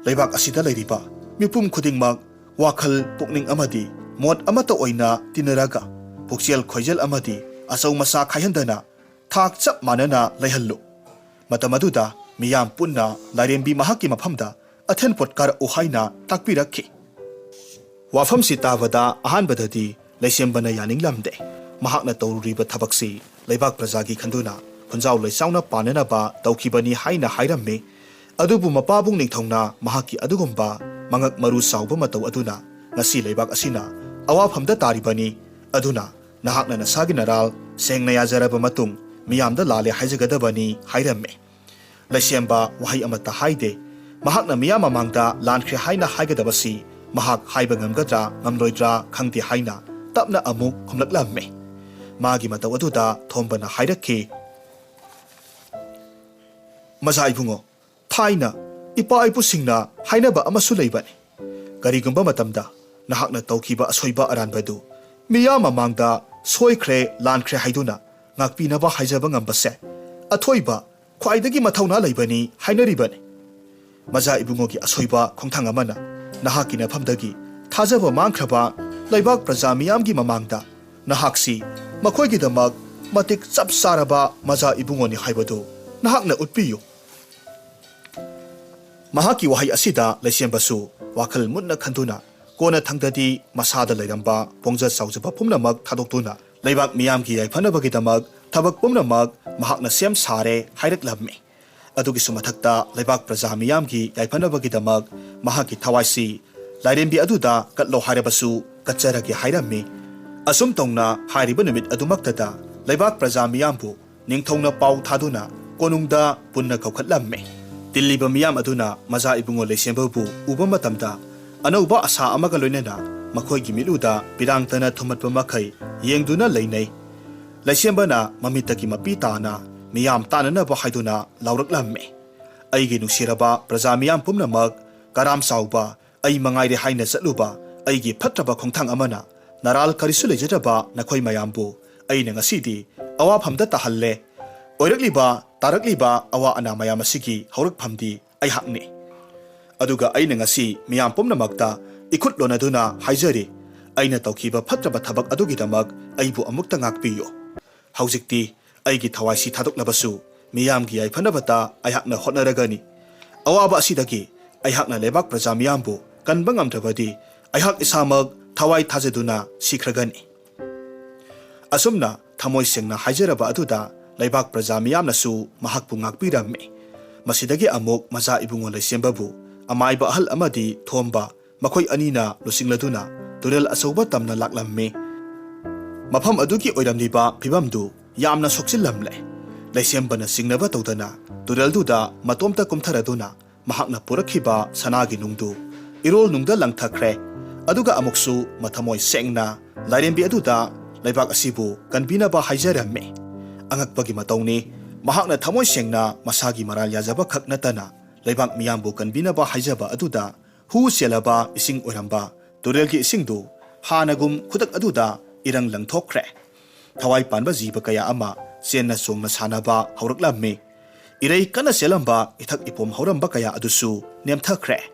ꯂꯩꯕꯥꯛ ꯑꯁꯤꯗ ꯂꯩꯔꯤꯕ ꯃꯤꯄꯨꯝ ꯈꯨꯗꯤꯡꯃꯛ ꯋꯥꯈꯜ, ꯄꯨꯛꯅꯤꯡ ꯑꯃꯗꯤ ꯃꯣꯠ ꯑꯃꯠꯇ ꯑꯣꯏꯅ ꯇꯤꯟꯅꯔꯒ, ꯄꯨꯛꯆꯦꯜ ꯈꯣꯏꯖꯦꯜ ꯑꯃꯗꯤ ꯑꯆꯧ ꯃꯆꯥ ꯈꯥꯏꯍꯟꯗꯅ ꯊꯥꯛ ꯆꯞ ꯃꯥꯟꯅꯅ ꯂꯩꯍꯜꯂꯨ꯫ ꯃꯇꯝ ꯑꯗꯨꯗ ꯃꯤꯌꯥꯝ ꯄꯨꯟꯅ ꯂꯥꯏꯔꯦꯝꯕꯤ ꯃꯍꯥꯛꯀꯤ ꯃꯐꯝꯗ ꯑꯊꯦꯟ ꯄꯣꯠ ꯀꯥꯔꯛꯎ ꯍꯥꯏꯅ ꯇꯥꯛꯄꯤꯔꯛꯈꯤ꯫ ꯋꯥꯐꯝꯁꯤ ꯇꯥꯕꯗ ꯑꯍꯥꯟꯕꯗꯗꯤ ꯂꯩꯁꯦꯝꯕꯅ ꯌꯥꯅꯤꯡꯂꯝꯗꯦ꯫ ꯃꯍꯥꯛꯅ ꯇꯧꯔꯨꯔꯤꯕ ꯊꯕꯛꯁꯤ ꯂꯩꯕꯥꯛ ꯄ꯭ꯔꯖꯥꯒꯤ ꯈꯟꯗꯨꯅ ꯈꯨꯟꯖꯥꯎ ꯂꯩꯆꯥꯎꯅ ꯄꯥꯟꯅꯅꯕ ꯇꯧꯈꯤꯕꯅꯤ ꯍꯥꯏꯅ ꯍꯥꯏꯔꯝꯃꯤ꯫ ꯑꯗꯨꯕꯨ ꯃꯄꯥꯕꯨꯡ ꯅꯤꯡꯊꯧꯅ ꯃꯍꯥꯛꯀꯤ ꯑꯗꯨꯒꯨꯝꯕ ꯃꯉꯛ ꯃꯔꯨ ꯆꯥꯎꯕ ꯃꯇꯧ ꯑꯗꯨꯅ ꯉꯁꯤ ꯂꯩꯕꯥꯛ ꯑꯁꯤꯅ ꯑꯋꯥꯐꯝꯗ ꯇꯥꯔꯤꯕꯅꯤ꯫ ꯑꯗꯨꯅ ꯅꯍꯥꯛꯅ ꯅꯁꯥꯒꯤ ꯅꯔꯥꯜ ꯁꯦꯡꯅ ꯌꯥꯖꯔꯕ ꯃꯇꯨꯡ ꯃꯤꯌꯥꯝꯗ ꯂꯥꯜꯂꯦ ꯍꯥꯏꯖꯒꯗꯕꯅꯤ ꯍꯥꯏꯔꯝꯃꯤ꯫ ꯂꯩꯁꯦꯝꯕ ꯋꯥꯍꯩ ꯑꯃꯠꯇ ꯍꯥꯏꯗꯦ꯫ ꯃꯍꯥꯛꯅ ꯃꯤꯌꯥꯝ ꯃꯃꯥꯡꯗ ꯂꯥꯟꯈ꯭ꯔꯦ ꯍꯥꯏꯅ ꯍꯥꯏꯒꯗꯕꯁꯤ ꯃꯍꯥꯛ ꯍꯥꯏꯕ ꯉꯝꯒꯗ꯭ꯔꯥ ꯉꯝꯂꯣꯏꯗ꯭ꯔꯥ ꯈꯪꯗꯦ ꯍꯥꯏꯅ ꯇꯞꯅ ꯑꯃꯨꯛ ꯈꯨꯝꯂꯛꯂꯝꯃꯤ꯫ ꯃꯥꯒꯤ ꯃꯇꯧ ꯑꯗꯨꯗ ꯊꯣꯝꯕꯅ ꯍꯥꯏꯔꯛꯈꯤ, "ꯃꯖꯥ ꯏꯕꯨꯡꯉꯣ, ꯊꯥꯏꯅ ꯏꯄꯥ ꯏꯄꯨꯁꯤꯡꯅ ꯍꯥꯏꯅꯕ ꯑꯃꯁꯨ ꯂꯩꯕꯅꯤ꯫ ꯀꯔꯤꯒꯨꯝꯕ ꯃꯇꯝꯗ ꯅꯍꯥꯛꯅ ꯇꯧꯈꯤꯕ ꯑꯁꯣꯏꯕ ꯑꯔꯥꯟꯕꯗꯨ ꯃꯤꯌꯥꯝ ꯃꯃꯥꯡꯗ ꯁꯣꯏꯈ꯭ꯔꯦ, ꯂꯥꯟꯈ꯭ꯔꯦ ꯍꯥꯏꯗꯨꯅ ꯉꯥꯛꯄꯤꯅꯕ ꯍꯥꯏꯖꯕ ꯉꯝꯕꯁꯦ ꯑꯊꯣꯏꯕ, ꯈ꯭ꯋꯥꯏꯗꯒꯤ ꯃꯊꯧꯅꯥ ꯂꯩꯕꯅꯤ ꯍꯥꯏꯅꯔꯤꯕꯅꯤ꯫ ꯃꯖꯥ ꯏꯕꯨꯡꯉꯣꯒꯤ ꯑꯁꯣꯏꯕ ꯈꯣꯡꯊꯥꯡ ꯑꯃꯅ ꯅꯍꯥꯛꯀꯤ ꯅꯐꯝꯗꯒꯤ ꯊꯥꯖꯕ ꯃꯥꯡꯈ꯭ꯔꯕ ꯂꯩꯕꯥꯛ ꯄ꯭ꯔꯖꯥ ꯃꯤꯌꯥꯝꯒꯤ ꯃꯃꯥꯡꯗ ꯅꯍꯥꯛꯁꯤ ꯃꯈꯣꯏꯒꯤꯗꯃꯛ ꯃꯇꯤꯛ ꯆꯞ ꯆꯥꯔꯕ ꯃꯖꯥ ꯏꯕꯨꯡꯉꯣꯅꯤ ꯍꯥꯏꯕꯗꯨ ꯅꯍꯥꯛꯅ ꯎꯠꯄꯤꯌꯨ꯫" ꯃꯍꯥꯛꯀꯤ ꯋꯥꯍꯩ ꯑꯁꯤꯗ ꯂꯩꯁꯦꯝꯕꯁꯨ ꯋꯥꯈꯜ ꯃꯨꯟꯅ ꯈꯟꯗꯨꯅ, ꯀꯣꯟꯅ ꯊꯪꯗꯗꯤ ꯃꯁꯥꯗ ꯂꯩꯔꯝꯕ ꯄꯣꯡꯖ ꯆꯥꯎꯖꯕ ꯄꯨꯝꯅꯃꯛ ꯊꯥꯗꯣꯛꯇꯨꯅ, ꯂꯩꯕꯥꯛ ꯃꯤꯌꯥꯝꯒꯤ ꯌꯥꯏꯐꯅꯕꯒꯤꯗꯃꯛ ꯊꯕꯛ ꯄꯨꯝꯅꯃꯛ ꯃꯍꯥꯛꯅ ꯁꯦꯝ ꯁꯥꯔꯦ ꯍꯥꯏꯔꯛꯂꯝꯃꯤ꯫ ꯑꯗꯨꯒꯤꯁꯨ ꯃꯊꯛꯇ, ꯂꯩꯕꯥꯛ ꯄ꯭ꯔꯖꯥ ꯃꯤꯌꯥꯝꯒꯤ ꯌꯥꯏꯐꯅꯕꯒꯤꯗꯃꯛ ꯃꯍꯥꯛꯀꯤ ꯊꯋꯥꯏꯁꯤ ꯂꯥꯏꯔꯦꯝꯕꯤ ꯑꯗꯨꯗ ꯀꯠꯂꯣ ꯍꯥꯏꯔꯕꯁꯨ ꯀꯠꯆꯔꯒꯦ ꯍꯥꯏꯔꯝꯃꯤ꯫ ꯑꯁꯨꯝ ꯇꯧꯅ ꯍꯥꯏꯔꯤꯕ ꯅꯨꯃꯤꯠ ꯑꯗꯨꯃꯛꯇꯗ ꯂꯩꯕꯥꯛ ꯄ꯭ꯔꯖꯥ ꯃꯤꯌꯥꯝꯕꯨ ꯅꯤꯡꯊꯧꯅ ꯄꯥꯎ ꯊꯥꯗꯨꯅ ꯀꯣꯅꯨꯡꯗ ꯄꯨꯟꯅ ꯀꯧꯈꯠꯂꯝꯃꯤ꯫ ꯇꯤꯜꯂꯤꯕ ꯃꯤꯌꯥꯝ ꯑꯗꯨꯅ ꯃꯖꯥ ꯏꯕꯨꯡꯉꯣ ꯂꯩꯁꯦꯝꯕꯕꯨ ꯎꯕ ꯃꯇꯝꯗ ꯑꯅꯧꯕ ꯑꯁꯥ ꯑꯃꯒ ꯂꯣꯏꯅꯅ ꯃꯈꯣꯏꯒꯤ ꯃꯤꯠꯂꯨꯗ ꯄꯤꯔꯥꯡꯇꯅ ꯊꯨꯝꯍꯠꯄ ꯃꯈꯩ ꯌꯦꯡꯗꯨꯅ ꯂꯩꯅꯩ꯫ ꯂꯩꯁꯦꯝꯕꯅ ꯃꯃꯤꯠꯇꯒꯤ ꯃꯄꯤ ꯇꯥꯅ ꯃꯤꯌꯥꯝ ꯇꯥꯅꯅꯕ ꯍꯥꯏꯗꯨꯅ ꯂꯥꯎꯔꯛꯂꯝꯃꯤ꯫ "ꯑꯩꯒꯤ ꯅꯨꯡꯁꯤꯔꯕ ꯄ꯭ꯔꯖꯥ ꯃꯤꯌꯥꯝ ꯄꯨꯝꯅꯃꯛ, ꯀꯔꯥꯝ ꯆꯥꯎꯕ ꯑꯩ ꯃꯉꯥꯏꯔꯦ ꯍꯥꯏꯅ ꯆꯠꯂꯨꯕ ꯑꯩꯒꯤ ꯐꯠꯇ꯭ꯔꯕ ꯈꯣꯡꯊꯥꯡ ꯑꯃꯅ ꯅꯔꯥꯜ ꯀꯔꯤꯁꯨ ꯂꯩꯖꯗ꯭ꯔꯕ ꯅꯈꯣꯏ ꯃꯌꯥꯝꯕꯨ ꯑꯩꯅ ꯉꯁꯤꯗꯤ ꯑꯋꯥꯐꯝꯗ ꯇꯥꯍꯜꯂꯦ꯫ ꯑꯣꯏꯔꯛꯂꯤꯕ ꯇꯥꯔꯛꯂꯤꯕ ꯑꯋꯥ ꯑꯅꯥ ꯃꯌꯥꯝ ꯑꯁꯤꯒꯤ ꯍꯧꯔꯛꯐꯝꯗꯤ ꯑꯩꯍꯥꯛꯅꯤ꯫ ꯑꯗꯨꯒ ꯑꯩꯅ ꯉꯁꯤ ꯃꯤꯌꯥꯝ ꯄꯨꯝꯅꯃꯛꯇ ꯏꯈꯨꯠ ꯂꯣꯟꯅꯗꯨꯅ ꯍꯥꯏꯖꯔꯤ, ꯑꯩꯅ ꯇꯧꯈꯤꯕ ꯐꯠꯇ꯭ꯔꯕ ꯊꯕꯛ ꯑꯗꯨꯒꯤꯗꯃꯛ ꯑꯩꯕꯨ ꯑꯃꯨꯛꯇ ꯉꯥꯛꯄꯤꯌꯨ꯫ ꯍꯧꯖꯤꯛꯇꯤ ꯑꯩꯒꯤ ꯊꯋꯥꯏꯁꯤ ꯊꯥꯗꯣꯛꯂꯕꯁꯨ ꯃꯤꯌꯥꯝꯒꯤ ꯌꯥꯏꯐꯅꯕꯇ ꯑꯩꯍꯥꯛꯅ ꯍꯣꯠꯅꯔꯒꯅꯤ꯫ ꯑꯋꯥꯕ ꯑꯁꯤꯗꯒꯤ ꯑꯩꯍꯥꯛꯅ ꯂꯩꯕꯥꯛ ꯄ꯭ꯔꯖꯥ ꯃꯤꯌꯥꯝꯕꯨ ꯀꯟꯕ ꯉꯝꯗ꯭ꯔꯕꯗꯤ ꯑꯩꯍꯥꯛ ꯏꯁꯥꯃꯛ ꯊꯋꯥꯏ ꯊꯥꯖꯗꯨꯅ ꯁꯤꯈ꯭ꯔꯒꯅꯤ꯫" ꯑꯁꯨꯝꯅ ꯊꯃꯣꯏ ꯁꯦꯡꯅ ꯍꯥꯏꯖꯔꯕ ꯑꯗꯨꯗ ꯂꯩꯕꯥꯛ ꯄ꯭ꯔꯖꯥ ꯃꯤꯌꯥꯝꯅꯁꯨ ꯃꯍꯥꯛꯄꯨ ꯉꯥꯛꯄꯤꯔꯝꯃꯤ꯫ ꯃꯁꯤꯗꯒꯤ ꯑꯃꯨꯛ ꯃꯖꯥ ꯏꯕꯨꯡꯉꯣ ꯂꯩꯁꯦꯝꯕꯕꯨ ꯑꯃꯥꯏꯕ ꯑꯍꯜ ꯑꯃꯗꯤ ꯊꯣꯝꯕ, ꯃꯈꯣꯏ ꯑꯅꯤꯅ ꯂꯨꯆꯤꯡꯂꯗꯨꯅ ꯇꯨꯔꯦꯜ ꯑꯆꯧꯕ ꯇꯝꯅ ꯂꯥꯛꯂꯝꯃꯤ꯫ ꯃꯐꯝ ꯑꯗꯨꯒꯤ ꯑꯣꯏꯔꯝꯂꯤꯕ ꯐꯤꯕꯝꯗꯨ ꯌꯥꯝꯅ ꯁꯣꯛꯆꯤꯜꯂꯝꯂꯦ꯫ ꯂꯩꯁꯦꯝꯕꯅ ꯆꯤꯡꯅꯕ ꯇꯧꯗꯅ ꯇꯨꯔꯦꯜꯗꯨꯗ ꯃꯇꯣꯝꯇ ꯀꯨꯝꯊꯔꯗꯨꯅ ꯃꯍꯥꯛꯅ ꯄꯨꯔꯛꯈꯤꯕ ꯁꯅꯥꯒꯤ ꯅꯨꯡꯗꯨ ꯏꯔꯣꯜ ꯅꯨꯡꯗ ꯂꯪꯊꯈ꯭ꯔꯦ꯫ ꯑꯗꯨꯒ ꯑꯃꯨꯛꯁꯨ ꯃꯊꯃꯣꯏ ꯁꯦꯡꯅ ꯂꯥꯏꯔꯦꯝꯕꯤ ꯑꯗꯨꯗ ꯂꯩꯕꯥꯛ ꯑꯁꯤꯕꯨ ꯀꯟꯕꯤꯅꯕ ꯍꯥꯏꯖꯔꯝꯃꯤ꯫ ꯑꯉꯛꯄꯒꯤ ꯃꯇꯧꯅꯤ, ꯃꯍꯥꯛꯅ ꯊꯃꯣꯏ ꯁꯦꯡꯅ ꯃꯁꯥꯒꯤ ꯃꯔꯥꯜ ꯌꯥꯖꯕ ꯈꯛ ꯅꯠꯇꯅ ꯂꯩꯕꯥꯛ ꯃꯤꯌꯥꯝꯕꯨ ꯀꯟꯕꯤꯅꯕ ꯍꯥꯏꯖꯕ ꯑꯗꯨꯗ ꯍꯨ ꯆꯦꯜꯂꯕ ꯏꯁꯤꯡ ꯑꯣꯏꯔꯝꯕ ꯇꯨꯔꯦꯜꯒꯤ ꯏꯁꯤꯡꯗꯨ ꯍꯥꯟꯅꯒꯨꯝ ꯈꯨꯗꯛ ꯑꯗꯨꯗ ꯏꯔꯪ ꯂꯪꯊꯣꯛꯈ꯭ꯔꯦ꯫ ꯊꯋꯥꯏ ꯄꯥꯟꯕ ꯖꯤꯕ ꯀꯌꯥ ꯑꯃ ꯆꯦꯟꯅ ꯆꯣꯡꯅ ꯁꯥꯟꯅꯕ ꯍꯧꯔꯛꯂꯝꯃꯤ꯫ ꯏꯔꯩ ꯀꯟꯅ ꯆꯦꯜꯂꯝꯕ ꯏꯊꯛ ꯏꯄꯣꯝ ꯍꯧꯔꯝꯕ ꯀꯌꯥ ꯑꯗꯨꯁꯨ ꯅꯦꯝꯊꯈ꯭ꯔꯦ꯫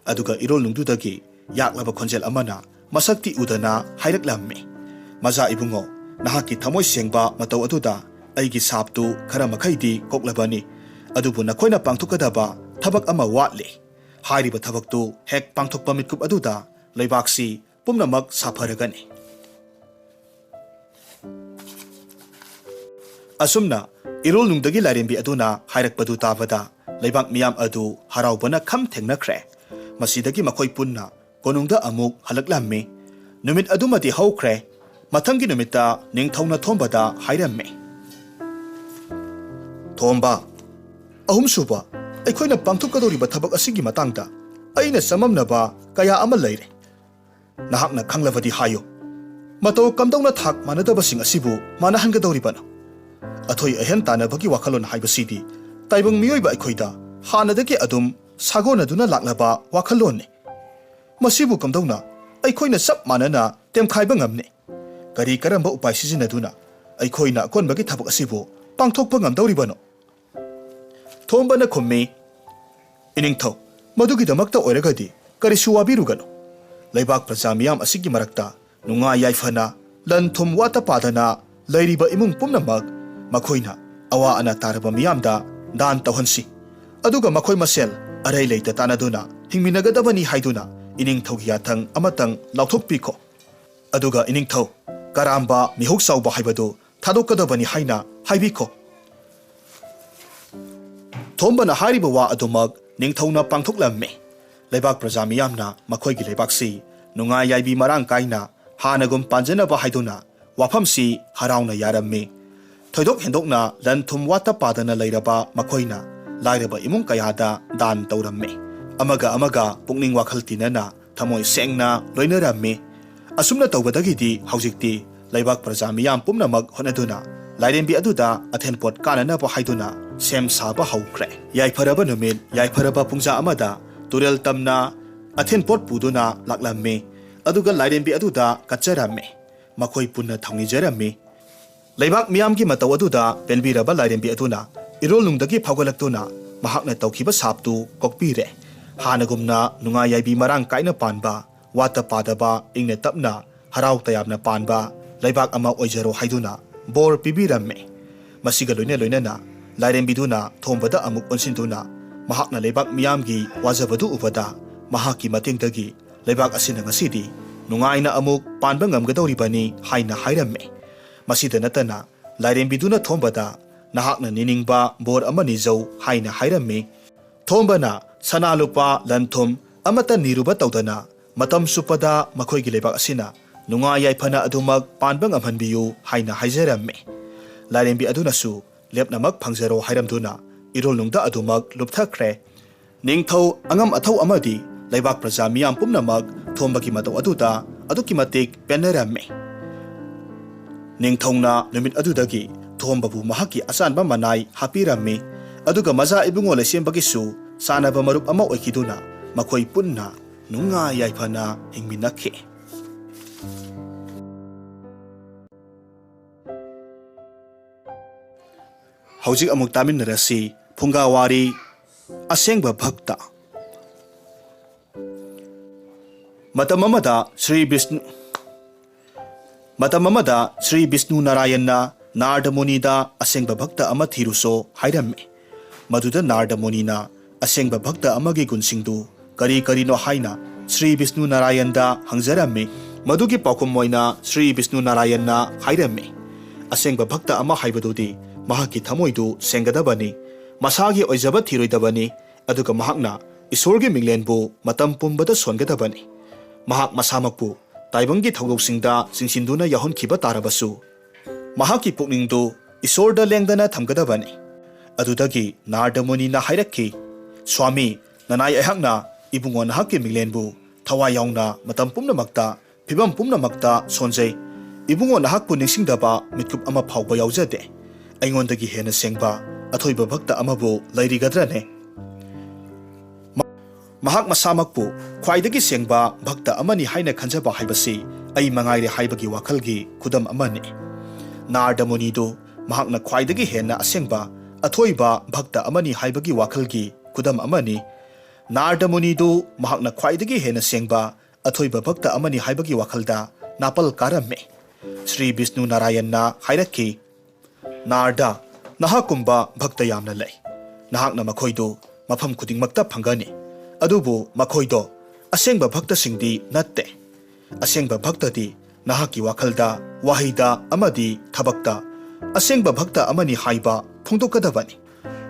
ꯑꯗꯨꯒ ꯏꯔꯣꯜꯅꯨꯡꯗꯨꯗꯒꯤ ꯌꯥꯛꯂꯕ ꯈꯣꯟꯖꯦꯜ ꯑꯃꯅ ꯃꯁꯛꯇꯤ ꯎꯗꯅ ꯍꯥꯏꯔꯛꯂꯝꯃꯤ, "ꯃꯖꯥ ꯏꯕꯨꯡꯉꯣ, ꯅꯍꯥꯛꯀꯤ ꯊꯃꯣꯏ ꯁꯦꯡꯕ ꯃꯇꯧ ꯑꯗꯨꯗ ꯑꯩꯒꯤ ꯁꯥꯞꯇꯨ ꯈꯔ ꯃꯈꯩꯗꯤ ꯀꯣꯛꯂꯕꯅꯤ꯫ ꯑꯗꯨꯕꯨ ꯅꯈꯣꯏꯅ ꯄꯥꯡꯊꯣꯛꯀꯗꯕ ꯊꯕꯛ ꯑꯃ ꯋꯥꯠꯂꯤ꯫ ꯍꯥꯏꯔꯤꯕ ꯊꯕꯛꯇꯨ ꯍꯦꯛ ꯄꯥꯡꯊꯣꯛꯄ ꯃꯤꯠꯀꯨꯞ ꯑꯗꯨꯗ ꯂꯩꯕꯥꯛꯁꯤ ꯄꯨꯝꯅꯃꯛ ꯁꯥꯐꯔꯒꯅꯤ꯫" ꯑꯁꯨꯝꯅ ꯏꯔꯣꯜꯅꯨꯡꯗꯒꯤ ꯂꯥꯏꯔꯦꯝꯕꯤ ꯑꯗꯨꯅ ꯍꯥꯏꯔꯛꯄꯗꯨ ꯇꯥꯕꯗ ꯂꯩꯕꯥꯛ ꯃꯤꯌꯥꯝ ꯑꯗꯨ ꯍꯔꯥꯎꯕꯅ ꯈꯝ ꯊꯦꯡꯅꯈ꯭ꯔꯦ꯫ ꯃꯁꯤꯗꯒꯤ ꯃꯈꯣꯏ ꯄꯨꯟꯅ ꯀꯣꯅꯨꯡꯗ ꯑꯃꯨꯛ ꯍꯜꯂꯛꯂꯝꯃꯤ꯫ ꯅꯨꯃꯤꯠ ꯑꯗꯨꯃꯗꯤ ꯍꯧꯈ꯭ꯔꯦ꯫ ꯃꯊꯪꯒꯤ ꯅꯨꯃꯤꯠꯇ ꯅꯤꯡꯊꯧꯅ ꯊꯣꯝꯕꯗ ꯍꯥꯏꯔꯝꯃꯤ, "ꯊꯣꯝꯕ, ꯑꯍꯨꯝꯁꯨꯕ, ꯑꯩꯈꯣꯏꯅ ꯄꯥꯡꯊꯣꯛꯀꯗꯧꯔꯤꯕ ꯊꯕꯛ ꯑꯁꯤꯒꯤ ꯃꯇꯥꯡꯗ ꯑꯩꯅ ꯆꯃꯝꯅꯕ ꯀꯌꯥ ꯑꯃ ꯂꯩꯔꯦ꯫ ꯅꯍꯥꯛꯅ ꯈꯪꯂꯕꯗꯤ ꯍꯥꯏꯌꯨ꯫ ꯃꯇꯧ ꯀꯝꯗꯧꯅ ꯊꯥꯛ ꯃꯥꯟꯅꯗꯕꯁꯤꯡ ꯑꯁꯤꯕꯨ ꯃꯥꯟꯅꯍꯟꯒꯗꯧꯔꯤꯕꯅꯣ? ꯑꯊꯣꯏ ꯑꯍꯦꯟ ꯇꯥꯟꯅꯕꯒꯤ ꯋꯥꯈꯜꯂꯣꯟ ꯍꯥꯏꯕꯁꯤꯗꯤ ꯇꯥꯏꯕꯪ ꯃꯤꯑꯣꯏꯕ ꯑꯩꯈꯣꯏꯗ ꯍꯥꯟꯅꯗꯒꯤ ꯑꯗꯨꯝ ꯁꯥꯒꯣꯟꯅꯗꯨꯅ ꯂꯥꯛꯂꯕ ꯋꯥꯈꯜꯂꯣꯟꯅꯤ꯫ ꯃꯁꯤꯕꯨ ꯀꯝꯗꯧꯅ ꯑꯩꯈꯣꯏꯅ ꯆꯞ ꯃꯥꯟꯅꯅ ꯇꯦꯝꯈꯥꯏꯕ ꯉꯝꯅꯤ? ꯀꯔꯤ ꯀꯔꯝꯕ ꯎꯄꯥꯏ ꯁꯤꯖꯤꯟꯅꯗꯨꯅ ꯑꯩꯈꯣꯏꯅ ꯑꯀꯣꯟꯕꯒꯤ ꯊꯕꯛ ꯑꯁꯤꯕꯨ ꯄꯥꯡꯊꯣꯛꯄ ꯉꯝꯗꯧꯔꯤꯕꯅꯣ?" ꯊꯣꯝꯕꯅ ꯈꯨꯝꯃꯤ, "ꯏꯅꯤꯡꯊꯧ, ꯃꯗꯨꯒꯤꯗꯃꯛꯇ ꯑꯣꯏꯔꯒꯗꯤ ꯀꯔꯤꯁꯨ ꯋꯥꯕꯤꯔꯨꯒꯅꯨ꯫ ꯂꯩꯕꯥꯛ ꯄ꯭ꯔꯖꯥ ꯃꯤꯌꯥꯝ ꯑꯁꯤꯒꯤ ꯃꯔꯛꯇ ꯅꯨꯡꯉꯥꯏ ꯌꯥꯏꯐꯅ, ꯂꯟ ꯊꯨꯝ ꯋꯥꯠꯇ ꯄꯥꯗꯅ ꯂꯩꯔꯤꯕ ꯏꯃꯨꯡ ꯄꯨꯝꯅꯃꯛ ꯃꯈꯣꯏꯅ ꯑꯋꯥ ꯑꯅꯥ ꯇꯥꯔꯕ ꯃꯤꯌꯥꯝꯗ ꯗꯥꯟ ꯇꯧꯍꯟꯁꯤ꯫ ꯑꯗꯨꯒ ꯃꯈꯣꯏ ꯃꯁꯦꯜ ꯑꯔꯩ ꯂꯩꯇ ꯇꯥꯟꯅꯗꯨꯅ ꯍꯤꯡꯃꯤꯟꯅꯒꯗꯕꯅꯤ" ꯍꯥꯏꯗꯨꯅ ꯏꯅꯤꯡꯊꯧꯒꯤ ꯌꯥꯊꯪ ꯑꯃꯇꯪ ꯂꯥꯎꯊꯣꯛꯄꯤꯈꯣ꯫ ꯑꯗꯨꯒ ꯏꯅꯤꯡꯊꯧ, ꯀꯔꯥꯝꯕ ꯃꯤꯍꯧ ꯆꯥꯎꯕ ꯍꯥꯏꯕꯗꯨ ꯊꯥꯗꯣꯛꯀꯗꯕꯅꯤ ꯍꯥꯏꯅ ꯍꯥꯏꯕꯤꯈꯣ꯫ ꯊꯣꯝꯕꯅ ꯍꯥꯏꯔꯤꯕ ꯋꯥ ꯑꯗꯨꯃꯛ ꯅꯤꯡꯊꯧꯅ ꯄꯥꯡꯊꯣꯛꯂꯝꯃꯤ꯫ ꯂꯩꯕꯥꯛ ꯄ꯭ꯔꯖꯥ ꯃꯤꯌꯥꯝꯅ ꯃꯈꯣꯏꯒꯤ ꯂꯩꯕꯥꯛꯁꯤ ꯅꯨꯡꯉꯥꯏ ꯌꯥꯏꯕꯤ ꯃꯔꯥꯡ ꯀꯥꯏꯅ ꯍꯥꯟꯅꯒꯨꯝ ꯄꯥꯟꯖꯅꯕ ꯍꯥꯏꯗꯨꯅ ꯋꯥꯐꯝꯁꯤ ꯍꯔꯥꯎꯅ ꯌꯥꯔꯝꯃꯤ꯫ ꯊꯣꯏꯗꯣꯛ ꯍꯦꯟꯗꯣꯛꯅ ꯂꯟ ꯊꯨꯝ ꯋꯥꯠꯇ ꯄꯥꯗꯅ ꯂꯩꯔꯕ ꯃꯈꯣꯏꯅ ꯂꯥꯏꯔꯕ ꯏꯃꯨꯡ ꯀꯌꯥꯗ ꯗꯥꯟ ꯇꯧꯔꯝꯃꯤ꯫ ꯑꯃꯒ ꯑꯃꯒ ꯄꯨꯛꯅꯤꯡ ꯋꯥꯈꯜ ꯇꯤꯟꯅꯅ ꯊꯃꯣꯏ ꯁꯦꯡꯅ ꯂꯣꯏꯅꯔꯝꯃꯤ꯫ ꯑꯁꯨꯝꯅ ꯇꯧꯕꯗꯒꯤꯗꯤ ꯍꯧꯖꯤꯛꯇꯤ ꯂꯩꯕꯥꯛ ꯄ꯭ꯔꯖꯥ ꯃꯤꯌꯥꯝ ꯄꯨꯝꯅꯃꯛ ꯍꯣꯠꯅꯗꯨꯅ ꯂꯥꯏꯔꯦꯝꯕꯤ ꯑꯗꯨꯗ ꯑꯊꯦꯟꯄꯣꯠ ꯀꯥꯅꯅꯕ ꯍꯥꯏꯗꯨꯅ ꯁꯦꯝ ꯁꯥꯕ ꯍꯧꯈ꯭ꯔꯦ꯫ ꯌꯥꯏꯐꯔꯕ ꯅꯨꯃꯤꯠ, ꯌꯥꯏꯐꯔꯕ ꯄꯨꯡꯖꯥ ꯑꯃꯗ ꯇꯨꯔꯦꯜ ꯇꯝꯅ ꯑꯊꯦꯟꯄꯣꯠ ꯄꯨꯗꯨꯅ ꯂꯥꯛꯂꯝꯃꯤ꯫ ꯑꯗꯨꯒ ꯂꯥꯏꯔꯦꯝꯕꯤ ꯑꯗꯨꯗ ꯀꯠꯆꯔꯝꯃꯤ꯫ ꯃꯈꯣꯏ ꯄꯨꯟꯅ ꯊꯧꯅꯤꯖꯔꯝꯃꯤ꯫ ꯂꯩꯕꯥꯛ ꯃꯤꯌꯥꯝꯒꯤ ꯃꯇꯧ ꯑꯗꯨꯗ ꯄꯦꯟꯕꯤꯔꯕ ꯂꯥꯏꯔꯦꯝꯕꯤ ꯑꯗꯨꯅ ꯏꯔꯣꯜꯅꯨꯡꯗꯒꯤ ꯐꯥꯎꯒꯠꯂꯛꯇꯨꯅ ꯃꯍꯥꯛꯅ ꯇꯧꯈꯤꯕ ꯁꯥꯞꯇꯨ ꯀꯣꯛꯄꯤꯔꯦ꯫ ꯍꯥꯟꯅꯒꯨꯝꯅ ꯅꯨꯡꯉꯥꯏ ꯌꯥꯏꯕꯤ ꯃꯔꯥꯡ ꯀꯥꯏꯅ ꯄꯥꯟꯕ, ꯋꯥꯠꯇ ꯄꯥꯗꯕ, ꯏꯪꯅ ꯇꯞꯅ, ꯍꯔꯥꯎ ꯇꯌꯥꯝꯅ ꯄꯥꯟꯕ ꯂꯩꯕꯥꯛ ꯑꯃ ꯑꯣꯏꯖꯔꯣ ꯍꯥꯏꯗꯨꯅ ꯕꯣꯔ ꯄꯤꯕꯤꯔꯝꯃꯤ꯫ ꯃꯁꯤꯒ ꯂꯣꯏꯅ ꯂꯣꯏꯅꯅ ꯂꯥꯏꯔꯦꯝꯕꯤꯗꯨꯅ ꯊꯣꯝꯕꯗ ꯑꯃꯨꯛ ꯑꯣꯟꯁꯤꯟꯗꯨꯅ ꯃꯍꯥꯛꯅ ꯂꯩꯕꯥꯛ ꯃꯤꯌꯥꯝꯒꯤ ꯋꯥꯖꯕꯗꯨ ꯎꯕꯗ ꯃꯍꯥꯛꯀꯤ ꯃꯇꯦꯡꯗꯒꯤ ꯂꯩꯕꯥꯛ ꯑꯁꯤꯅ ꯉꯁꯤꯗꯤ ꯅꯨꯡꯉꯥꯏꯅ ꯑꯃꯨꯛ ꯄꯥꯟꯕ ꯉꯝꯒꯗꯧꯔꯤꯕꯅꯤ ꯍꯥꯏꯅ ꯍꯥꯏꯔꯝꯃꯤ꯫ ꯃꯁꯤꯗ ꯅꯠꯇꯅ ꯂꯥꯏꯔꯦꯝꯕꯤꯗꯨꯅ ꯊꯣꯝꯕꯗ "ꯅꯍꯥꯛꯅ ꯅꯤꯅꯤꯡꯕ ꯕꯣꯔ ꯑꯃ ꯅꯤꯖꯧ" ꯍꯥꯏꯅ ꯍꯥꯏꯔꯝꯃꯤ꯫ ꯊꯣꯝꯕꯅ ꯁꯅꯥ ꯂꯨꯄꯥ ꯂꯟ ꯊꯨꯝ ꯑꯃꯠꯇ ꯅꯤꯔꯨꯕ ꯇꯧꯗꯅ ꯃꯇꯝ ꯆꯨꯞꯄꯗ ꯃꯈꯣꯏꯒꯤ ꯂꯩꯕꯥꯛ ꯑꯁꯤꯅ ꯅꯨꯡꯉꯥꯏ ꯌꯥꯏꯐꯅ ꯑꯗꯨꯃꯛ ꯄꯥꯟꯕ ꯉꯝꯍꯟꯕꯤꯌꯨ ꯍꯥꯏꯅ ꯍꯥꯏꯖꯔꯝꯃꯤ꯫ ꯂꯥꯏꯔꯦꯝꯕꯤ ꯑꯗꯨꯅꯁꯨ ꯂꯦꯞꯅꯃꯛ ꯐꯪꯖꯔꯣ ꯍꯥꯏꯔꯝꯗꯨꯅ ꯏꯔꯣꯜꯅꯨꯡꯗ ꯑꯗꯨꯃꯛ ꯂꯨꯞꯊꯈ꯭ꯔꯦ꯫ ꯅꯤꯡꯊꯧ ꯑꯉꯝ ꯑꯊꯧ ꯑꯃꯗꯤ ꯂꯩꯕꯥꯛ ꯄ꯭ꯔꯖꯥ ꯃꯤꯌꯥꯝ ꯄꯨꯝꯅꯃꯛ ꯊꯣꯝꯕꯒꯤ ꯃꯇꯧ ꯑꯗꯨꯗ ꯑꯗꯨꯛꯀꯤ ꯃꯇꯤꯛ ꯄꯦꯟꯅꯔꯝꯃꯤ꯫ ꯅꯤꯡꯊꯧꯅ ꯅꯨꯃꯤꯠ ꯑꯗꯨꯗꯒꯤ ꯊꯣꯝꯕꯕꯨ ꯃꯍꯥꯛꯀꯤ ꯑꯆꯥꯟꯕ ꯃꯅꯥꯏ ꯍꯥꯞꯄꯤꯔꯝꯃꯤ, ꯑꯗꯨꯒ ꯃꯆꯥ ꯏꯕꯨꯡꯉꯣ ꯂꯩꯁꯦꯝꯕꯒꯤꯁꯨ ꯆꯥꯟꯅꯕ ꯃꯔꯨꯞ ꯑꯃ ꯑꯣꯏꯈꯤꯗꯨꯅ ꯃꯈꯣꯏ ꯄꯨꯟꯅ ꯅꯨꯡꯉꯥꯏ ꯌꯥꯏꯐꯅ ꯍꯤꯡꯃꯤꯟꯅꯈꯤ꯫ ꯍꯧꯖꯤꯛ ꯑꯃꯨꯛ ꯇꯥꯃꯤꯟꯅꯔꯁꯤ ꯐꯨꯡꯒꯥ ꯋꯥꯔꯤ ꯑꯁꯦꯡꯕ ꯚꯛꯇ꯫ ꯃꯇꯝ ꯑꯃꯗ ꯁ꯭ꯔꯤ ꯕꯤꯁꯅꯨ, ꯃꯇꯝ ꯑꯃꯗ ꯁ꯭ꯔꯤ ꯕꯤꯁꯅꯨ ꯅꯥꯔꯥꯌꯟꯅ ꯅꯥꯔꯗ ꯃꯨꯅꯤꯗ ꯑꯁꯦꯡꯕ ꯚꯛꯇ ꯑꯃ ꯊꯤꯔꯨꯁꯣ ꯍꯥꯏꯔꯝꯃꯤ꯫ ꯃꯗꯨꯗ ꯅꯥꯔꯗ ꯃꯨꯅꯤꯅ ꯑꯁꯦꯡꯕ ꯚꯛꯇ ꯑꯃꯒꯤ ꯒꯨꯟꯁꯤꯡꯗꯨ ꯀꯔꯤ ꯀꯔꯤꯅꯣ ꯍꯥꯏꯅ ꯁ꯭ꯔꯤ ꯕꯤꯁꯅꯨ ꯅꯥꯔꯥꯌꯟꯗ ꯍꯪꯖꯔꯝꯃꯤ꯫ ꯃꯗꯨꯒꯤ ꯄꯥꯎꯈꯨꯝ ꯑꯣꯏꯅ ꯁ꯭ꯔꯤ ꯕꯤꯁꯅꯨ ꯅꯥꯔꯥꯌꯟꯅ ꯍꯥꯏꯔꯝꯃꯤ, ꯑꯁꯦꯡꯕ ꯚꯛꯇ ꯑꯃ ꯍꯥꯏꯕꯗꯨꯗꯤ ꯃꯍꯥꯛꯀꯤ ꯊꯃꯣꯏꯗꯨ ꯁꯦꯡꯒꯗꯕꯅꯤ, ꯃꯁꯥꯒꯤ ꯑꯣꯏꯖꯕ ꯊꯤꯔꯣꯏꯗꯕꯅꯤ, ꯑꯗꯨꯒ ꯃꯍꯥꯛꯅ ꯏꯁꯣꯔꯒꯤ ꯃꯤꯡꯂꯦꯟꯕꯨ ꯃꯇꯝ ꯄꯨꯝꯕꯗ ꯁꯣꯟꯒꯗꯕꯅꯤ꯫ ꯃꯍꯥꯛ ꯃꯁꯥꯃꯛꯄꯨ ꯇꯥꯏꯕꯪꯒꯤ ꯊꯧꯗꯣꯛꯁꯤꯡꯗ ꯆꯤꯡꯁꯤꯟꯗꯨꯅ ꯌꯥꯎꯍꯟꯈꯤꯕ ꯇꯥꯔꯕꯁꯨ, ꯃꯍꯥꯛꯀꯤ ꯄꯨꯛꯅꯤꯡꯗꯨ ꯏꯁꯣꯔꯗ ꯂꯦꯡꯗꯅ ꯊꯝꯒꯗꯕꯅꯤ꯫ ꯑꯗꯨꯗꯒꯤ ꯅꯥꯔꯗ ꯃꯨꯅꯤꯅ ꯍꯥꯏꯔꯛꯈꯤ, "ꯁ꯭ꯋꯥꯃꯤ, ꯅꯅꯥꯏ ꯑꯩꯍꯥꯛꯅ ꯏꯕꯨꯡꯉꯣ ꯅꯍꯥꯛꯀꯤ ꯃꯤꯡꯂꯦꯟꯕꯨ ꯊꯋꯥꯏ ꯌꯥꯎꯅ ꯃꯇꯝ ꯄꯨꯝꯅꯃꯛꯇ, ꯐꯤꯚꯝ ꯄꯨꯝꯅꯃꯛꯇ ꯁꯣꯟꯖꯩ꯫ ꯏꯕꯨꯡꯉꯣ ꯅꯍꯥꯛꯄꯨ ꯅꯤꯡꯁꯤꯡꯗꯕ ꯃꯤꯠꯀꯨꯞ ꯑꯃ ꯐꯥꯎꯕ ꯌꯥꯎꯖꯗꯦ꯫ ꯑꯩꯉꯣꯟꯗꯒꯤ ꯍꯦꯟꯅ ꯁꯦꯡꯕ ꯑꯊꯣꯏꯕ ꯚꯛꯇ ꯑꯃꯕꯨ ꯂꯩꯔꯤꯒꯗ꯭ꯔꯅꯦ?" ꯃ-, ꯃꯍꯥꯛ ꯃꯁꯥꯃꯛꯄꯨ ꯈ꯭ꯋꯥꯏꯗꯒꯤ ꯁꯦꯡꯕ ꯚꯛꯇ ꯑꯃꯅꯤ ꯍꯥꯏꯅ ꯈꯟꯖꯕ ꯍꯥꯏꯕꯁꯤ ꯑꯩ ꯃꯉꯥꯏꯔꯦ ꯍꯥꯏꯕꯒꯤ ꯋꯥꯈꯜꯒꯤ ꯈꯨꯗꯝ ꯑꯃꯅꯤ꯫ ꯅꯥꯔꯗ ꯃꯨꯅꯤꯗꯨ ꯃꯍꯥꯛꯅ ꯈ꯭ꯋꯥꯏꯗꯒꯤ ꯍꯦꯟꯅ ꯑꯁꯦꯡꯕ ꯑꯊꯣꯏꯕ ꯚꯛꯇ ꯑꯃꯅꯤ ꯍꯥꯏꯕꯒꯤ ꯋꯥꯈꯜꯒꯤ ꯈꯨꯗꯝ ꯑꯃꯅꯤ꯫ ꯅꯥꯔꯗ ꯃꯨꯅꯤꯗꯨ ꯃꯍꯥꯛꯅ ꯈ꯭ꯋꯥꯏꯗꯒꯤ ꯍꯦꯟꯅ ꯁꯦꯡꯕ ꯑꯊꯣꯏꯕ ꯚꯛꯇ ꯑꯃꯅꯤ ꯍꯥꯏꯕꯒꯤ ꯋꯥꯈꯜꯗ ꯅꯥꯄꯜ ꯀꯥꯔꯝꯃꯤ꯫ ꯁ꯭ꯔꯤ ꯕꯤꯁꯅꯨ ꯅꯥꯔꯥꯌꯟꯅ ꯍꯥꯏꯔꯛꯈꯤ, "ꯅꯥꯔꯗ, ꯅꯍꯥꯛꯀꯨꯝꯕ ꯚꯛꯇ ꯌꯥꯝꯅ ꯂꯩ꯫ ꯅꯍꯥꯛꯅ ꯃꯈꯣꯏꯗꯨ ꯃꯐꯝ ꯈꯨꯗꯤꯡꯃꯛꯇ ꯐꯪꯒꯅꯤ꯫ ꯑꯗꯨꯕꯨ ꯃꯈꯣꯏꯗꯣ ꯑꯁꯦꯡꯕ ꯚꯛꯇꯁꯤꯡꯗꯤ ꯅꯠꯇꯦ꯫ ꯑꯁꯦꯡꯕ ꯚꯛꯇꯗꯤ ꯅꯍꯥꯛꯀꯤ ꯋꯥꯈꯜꯗ, ꯋꯥꯍꯩꯗ ꯑꯃꯗꯤ ꯊꯕꯛꯇ ꯑꯁꯦꯡꯕ ꯚꯛꯇ ꯑꯃꯅꯤ ꯍꯥꯏꯕ ꯐꯣꯡꯗꯣꯛꯀꯗꯕꯅꯤ꯫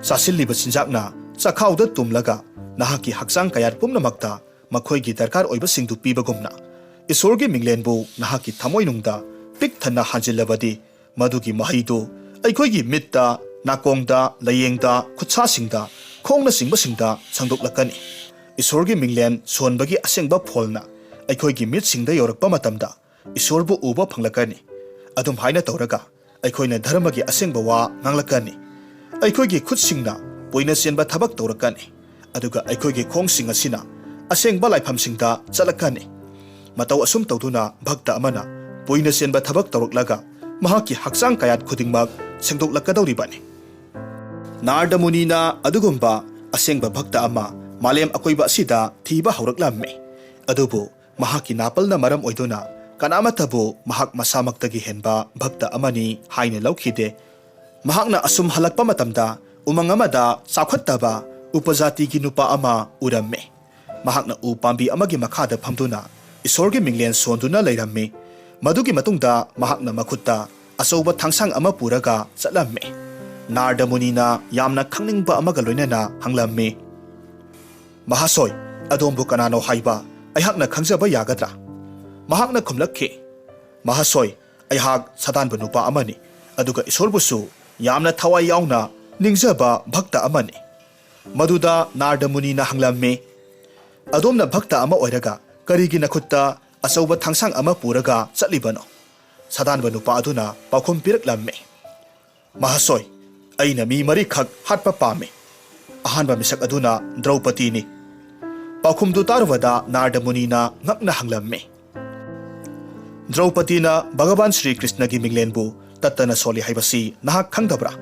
ꯆꯥꯁꯤꯜꯂꯤꯕ ꯆꯤꯟꯖꯥꯛꯅ ꯆꯈꯥꯎꯗ ꯇꯨꯝꯂꯒ ꯅꯍꯥꯛꯀꯤ ꯍꯛꯆꯥꯡ ꯀꯌꯥꯠ ꯄꯨꯝꯅꯃꯛꯇ ꯃꯈꯣꯏꯒꯤ ꯗꯔꯀꯥꯔ ꯑꯣꯏꯕꯁꯤꯡꯗꯨ ꯄꯤꯕꯒꯨꯝꯅ, ꯏꯁꯣꯔꯒꯤ ꯃꯤꯡꯂꯦꯟꯕꯨ ꯅꯍꯥꯛꯀꯤ ꯊꯃꯣꯏꯅꯨꯡꯗ ꯄꯤꯛ ꯊꯟꯅ ꯍꯥꯟꯖꯤꯜꯂꯕꯗꯤ, ꯃꯗꯨꯒꯤ ꯃꯍꯩꯗꯨ ꯑꯩꯈꯣꯏꯒꯤ ꯃꯤꯠꯇ, ꯅꯥꯀꯣꯡꯗ, ꯂꯥꯏꯌꯦꯡꯗ, ꯈꯨꯠꯁꯥꯁꯤꯡꯗ, ꯈꯣꯡꯅꯆꯤꯡꯕꯁꯤꯡꯗ ꯁꯟꯗꯣꯛꯂꯛꯀꯅꯤ꯫ ꯏꯁꯣꯔꯒꯤ ꯃꯤꯡꯂꯦꯟ ꯁꯣꯟꯕꯒꯤ ꯑꯁꯦꯡꯕ ꯐꯣꯜꯅ ꯑꯩꯈꯣꯏꯒꯤ ꯃꯤꯠꯁꯤꯡꯗ ꯌꯧꯔꯛꯄ ꯃꯇꯝꯗ, ꯏꯁꯣꯔꯕꯨ ꯎꯕ ꯐꯪꯂꯛꯀꯅꯤ꯫ ꯑꯗꯨꯝ ꯍꯥꯏꯅ ꯇꯧꯔꯒ, ꯑꯩꯈꯣꯏꯅ ꯙꯔꯃꯒꯤ ꯑꯁꯦꯡꯕ ꯋꯥ ꯉꯥꯡꯂꯛꯀꯅꯤ꯫ ꯑꯩꯈꯣꯏꯒꯤ ꯈꯨꯠꯁꯤꯡꯅ ꯄꯨꯏꯅ ꯆꯦꯟꯕ ꯊꯕꯛ ꯇꯧꯔꯛꯀꯅꯤ, ꯑꯗꯨꯒ ꯑꯩꯈꯣꯏꯒꯤ ꯈꯣꯡꯁꯤꯡ ꯑꯁꯤꯅ ꯑꯁꯦꯡꯕ ꯂꯥꯏꯐꯝꯁꯤꯡꯗ ꯆꯠꯂꯛꯀꯅꯤ꯫ ꯃꯇꯧ ꯑꯁꯨꯝ ꯇꯧꯗꯨꯅ, ꯚꯛꯇ ꯑꯃꯅ ꯄꯨꯏꯅ ꯆꯦꯟꯕ ꯊꯕꯛ ꯇꯧꯔꯛꯂꯒ, ꯃꯍꯥꯛꯀꯤ ꯍꯛꯆꯥꯡ ꯀꯌꯥꯠ ꯈꯨꯗꯤꯡꯃꯛ ꯁꯦꯡꯗꯣꯛꯂꯛꯀꯗꯧꯔꯤꯕꯅꯤ꯫ ꯅꯥꯔꯗ ꯃꯨꯅꯤꯅ ꯑꯗꯨꯒꯨꯝꯕ ꯑꯁꯦꯡꯕ ꯚꯛꯇ ꯑꯃ ꯃꯥꯂꯦꯝ ꯑꯀꯣꯏꯕ ꯑꯁꯤꯗ ꯊꯤꯕ ꯍꯧꯔꯛꯂꯝꯃꯤ꯫ ꯑꯗꯨꯕꯨ ꯃꯍꯥꯛꯀꯤ ꯅꯥꯄꯜꯅ ꯃꯔꯝ ꯑꯣꯏꯗꯨꯅ ꯀꯅꯥꯃꯠꯇꯕꯨ ꯃꯍꯥꯛ ꯃꯁꯥꯃꯛꯇꯒꯤ ꯍꯦꯟꯕ ꯚꯛꯇ ꯑꯃꯅꯤ ꯍꯥꯏꯅ ꯂꯧꯈꯤꯗꯦ꯫ ꯃꯍꯥꯛꯅ ꯑꯁꯨꯝ ꯍꯜꯂꯛꯄ ꯃꯇꯝꯗ, ꯎꯃꯪ ꯑꯃꯗ ꯆꯥꯎꯈꯠꯇꯕ ꯎꯄꯖꯥꯇꯤꯒꯤ ꯅꯨꯄꯥ ꯑꯃ ꯎꯔꯝꯃꯤ꯫ ꯃꯍꯥꯛꯅ ꯎ ꯄꯥꯝꯕꯤ ꯑꯃꯒꯤ ꯃꯈꯥꯗ ꯐꯝꯗꯨꯅ ꯏꯁꯣꯔꯒꯤ ꯃꯤꯡꯂꯦꯟ ꯁꯣꯟꯗꯨꯅ ꯂꯩꯔꯝꯃꯤ꯫ ꯃꯗꯨꯒꯤ ꯃꯇꯨꯡꯗ ꯃꯍꯥꯛꯅ ꯃꯈꯨꯠꯇ ꯑꯆꯧꯕ ꯊꯥꯡꯁꯥꯡ ꯑꯃ ꯄꯨꯔꯒ ꯆꯠꯂꯝꯃꯤ꯫ ꯅꯥꯔꯗ ꯃꯨꯅꯤꯅ ꯌꯥꯝꯅ ꯈꯪꯅꯤꯡꯕ ꯑꯃꯒ ꯂꯣꯏꯅꯅ ꯍꯪꯂꯝꯃꯤ, "ꯃꯍꯥꯁꯣꯏ, ꯑꯗꯣꯝꯕꯨ ꯀꯅꯥꯅꯣ ꯍꯥꯏꯕ ꯑꯩꯍꯥꯛꯅ ꯈꯪꯖꯕ ꯌꯥꯒꯗ꯭ꯔꯥ?" ꯃꯍꯥꯛꯅ ꯈꯨꯝꯂꯛꯈꯤ, "ꯃꯍꯥꯁꯣꯏ, ꯑꯩꯍꯥꯛ ꯁꯥꯗꯥꯟꯕ ꯅꯨꯄꯥ ꯑꯃꯅꯤ, ꯑꯗꯨꯒ ꯏꯁꯣꯔꯕꯨꯁꯨ ꯌꯥꯝꯅ ꯊꯋꯥꯏ ꯌꯥꯎꯅ ꯅꯤꯡꯖꯕ ꯚꯛꯇ ꯑꯃꯅꯤ꯫" ꯃꯗꯨꯗ ꯅꯥꯔꯗ ꯃꯨꯅꯤꯅ ꯍꯪꯂꯝꯃꯤ, "ꯑꯗꯣꯝꯅ ꯚꯛꯇ ꯑꯃ ꯑꯣꯏꯔꯒ ꯀꯔꯤꯒꯤ ꯅꯈꯨꯠꯇ ꯑꯆꯧꯕ ꯊꯥꯡꯁꯥꯡ ꯑꯃ ꯄꯨꯔꯒ ꯆꯠꯂꯤꯕꯅꯣ?" ꯁꯥꯗꯥꯟꯕ ꯅꯨꯄꯥ ꯑꯗꯨꯅ ꯄꯥꯎꯈꯨꯝ ꯄꯤꯔꯛꯂꯝꯃꯤ, "ꯃꯍꯥꯁꯣꯏ, ꯑꯩꯅ ꯃꯤ ꯃꯔꯤꯈꯛ ꯍꯥꯠꯄ ꯄꯥꯝꯃꯤ꯫ ꯑꯍꯥꯟꯕ ꯃꯤꯁꯛ ꯑꯗꯨꯅ ꯗ꯭ꯔꯧꯄꯗꯤꯅꯤ꯫" ꯄꯥꯎꯈꯨꯝꯗꯨ ꯇꯥꯔꯨꯕꯗ ꯅꯥꯔꯗ ꯃꯨꯅꯤꯅ ꯉꯛꯅ ꯍꯪꯂꯝꯃꯤ, "ꯗ꯭ꯔꯧꯄꯗꯤꯅ ꯚꯒꯋꯥꯟ ꯁ꯭ꯔꯤ ꯀ꯭ꯔꯤꯁꯅꯒꯤ ꯃꯤꯡꯂꯦꯟꯕꯨ ꯇꯠꯇꯅ ꯁꯣꯜꯂꯤ ꯍꯥꯏꯕꯁꯤ ꯅꯍꯥꯛ ꯈꯪꯗꯕ꯭ꯔꯥ?"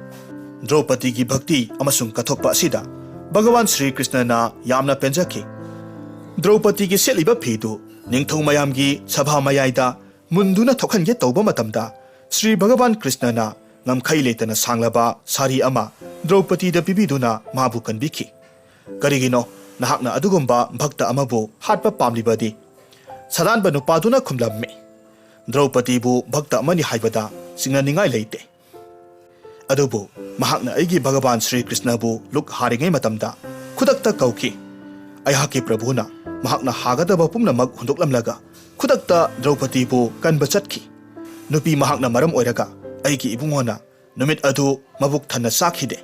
ꯗ꯭ꯔꯧꯄꯗꯤꯒꯤ ꯚꯛꯇꯤ ꯑꯃꯁꯨꯡ ꯀꯠꯊꯣꯛꯄ ꯑꯁꯤꯗ ꯚꯒꯋꯥꯟ ꯁ꯭ꯔꯤ ꯀ꯭ꯔꯤꯁꯅꯅ ꯌꯥꯝꯅ ꯄꯦꯟꯖꯈꯤ꯫ ꯗ꯭ꯔꯧꯄꯗꯤꯒꯤ ꯁꯦꯠꯂꯤꯕ ꯐꯤꯗꯨ ꯅꯤꯡꯊꯧ ꯃꯌꯥꯝꯒꯤ ꯁꯚꯥ ꯃꯌꯥꯏꯗ ꯃꯨꯟꯗꯨꯅ ꯊꯣꯛꯍꯟꯒꯦ ꯇꯧꯕ ꯃꯇꯝꯗ, ꯁ꯭ꯔꯤ ꯚꯒꯋꯥꯟ ꯀ꯭ꯔꯤꯁꯅꯅ ꯉꯝꯈꯩ ꯂꯩꯇꯅ ꯁꯥꯡꯂꯕ ꯁꯥꯔꯤ ꯑꯃ ꯗ꯭ꯔꯧꯄꯗꯤꯗ ꯄꯤꯕꯤꯗꯨꯅ ꯃꯥꯕꯨ ꯀꯟꯕꯤꯈꯤ꯫ "ꯀꯔꯤꯒꯤꯅꯣ ꯅꯍꯥꯛꯅ ꯑꯗꯨꯒꯨꯝꯕ ꯚꯛꯇ ꯑꯃꯕꯨ ꯍꯥꯠꯄ ꯄꯥꯝꯂꯤꯕꯗꯤ?" ꯁꯥꯗꯥꯟꯕ ꯅꯨꯄꯥꯗꯨꯅ ꯈꯨꯝꯂꯝꯃꯤ, "ꯗ꯭ꯔꯧꯄꯗꯤꯕꯨ ꯚꯛꯇ ꯑꯃꯅꯤ ꯍꯥꯏꯕꯗ ꯆꯤꯡꯅꯅꯤꯡꯉꯥꯏ ꯂꯩꯇꯦ꯫ ꯑꯗꯨꯕꯨ ꯃꯍꯥꯛꯅ ꯑꯩꯒꯤ ꯚꯒꯋꯥꯟ ꯁ꯭ꯔꯤ ꯀ꯭ꯔꯤꯁꯅꯕꯨ ꯂꯨꯛ ꯍꯥꯔꯤꯉꯩ ꯃꯇꯝꯗ ꯈꯨꯗꯛꯇ ꯀꯧꯈꯤ꯫ ꯑꯩꯍꯥꯛꯀꯤ ꯄ꯭ꯔꯚꯨꯅ ꯃꯍꯥꯛꯅ ꯍꯥꯒꯗꯕ ꯄꯨꯝꯅꯃꯛ ꯍꯨꯟꯗꯣꯛꯂꯝꯂꯒ ꯈꯨꯗꯛꯇ ꯗ꯭ꯔꯧꯄꯗꯤꯕꯨ ꯀꯟꯕ ꯆꯠꯈꯤ꯫ ꯅꯨꯄꯤ ꯃꯍꯥꯛꯅ ꯃꯔꯝ ꯑꯣꯏꯔꯒ ꯑꯩꯒꯤ ꯏꯕꯨꯡꯉꯣꯅ ꯅꯨꯃꯤꯠ ꯑꯗꯨ ꯃꯕꯨꯛ ꯊꯟꯅ ꯆꯥꯈꯤꯗꯦ꯫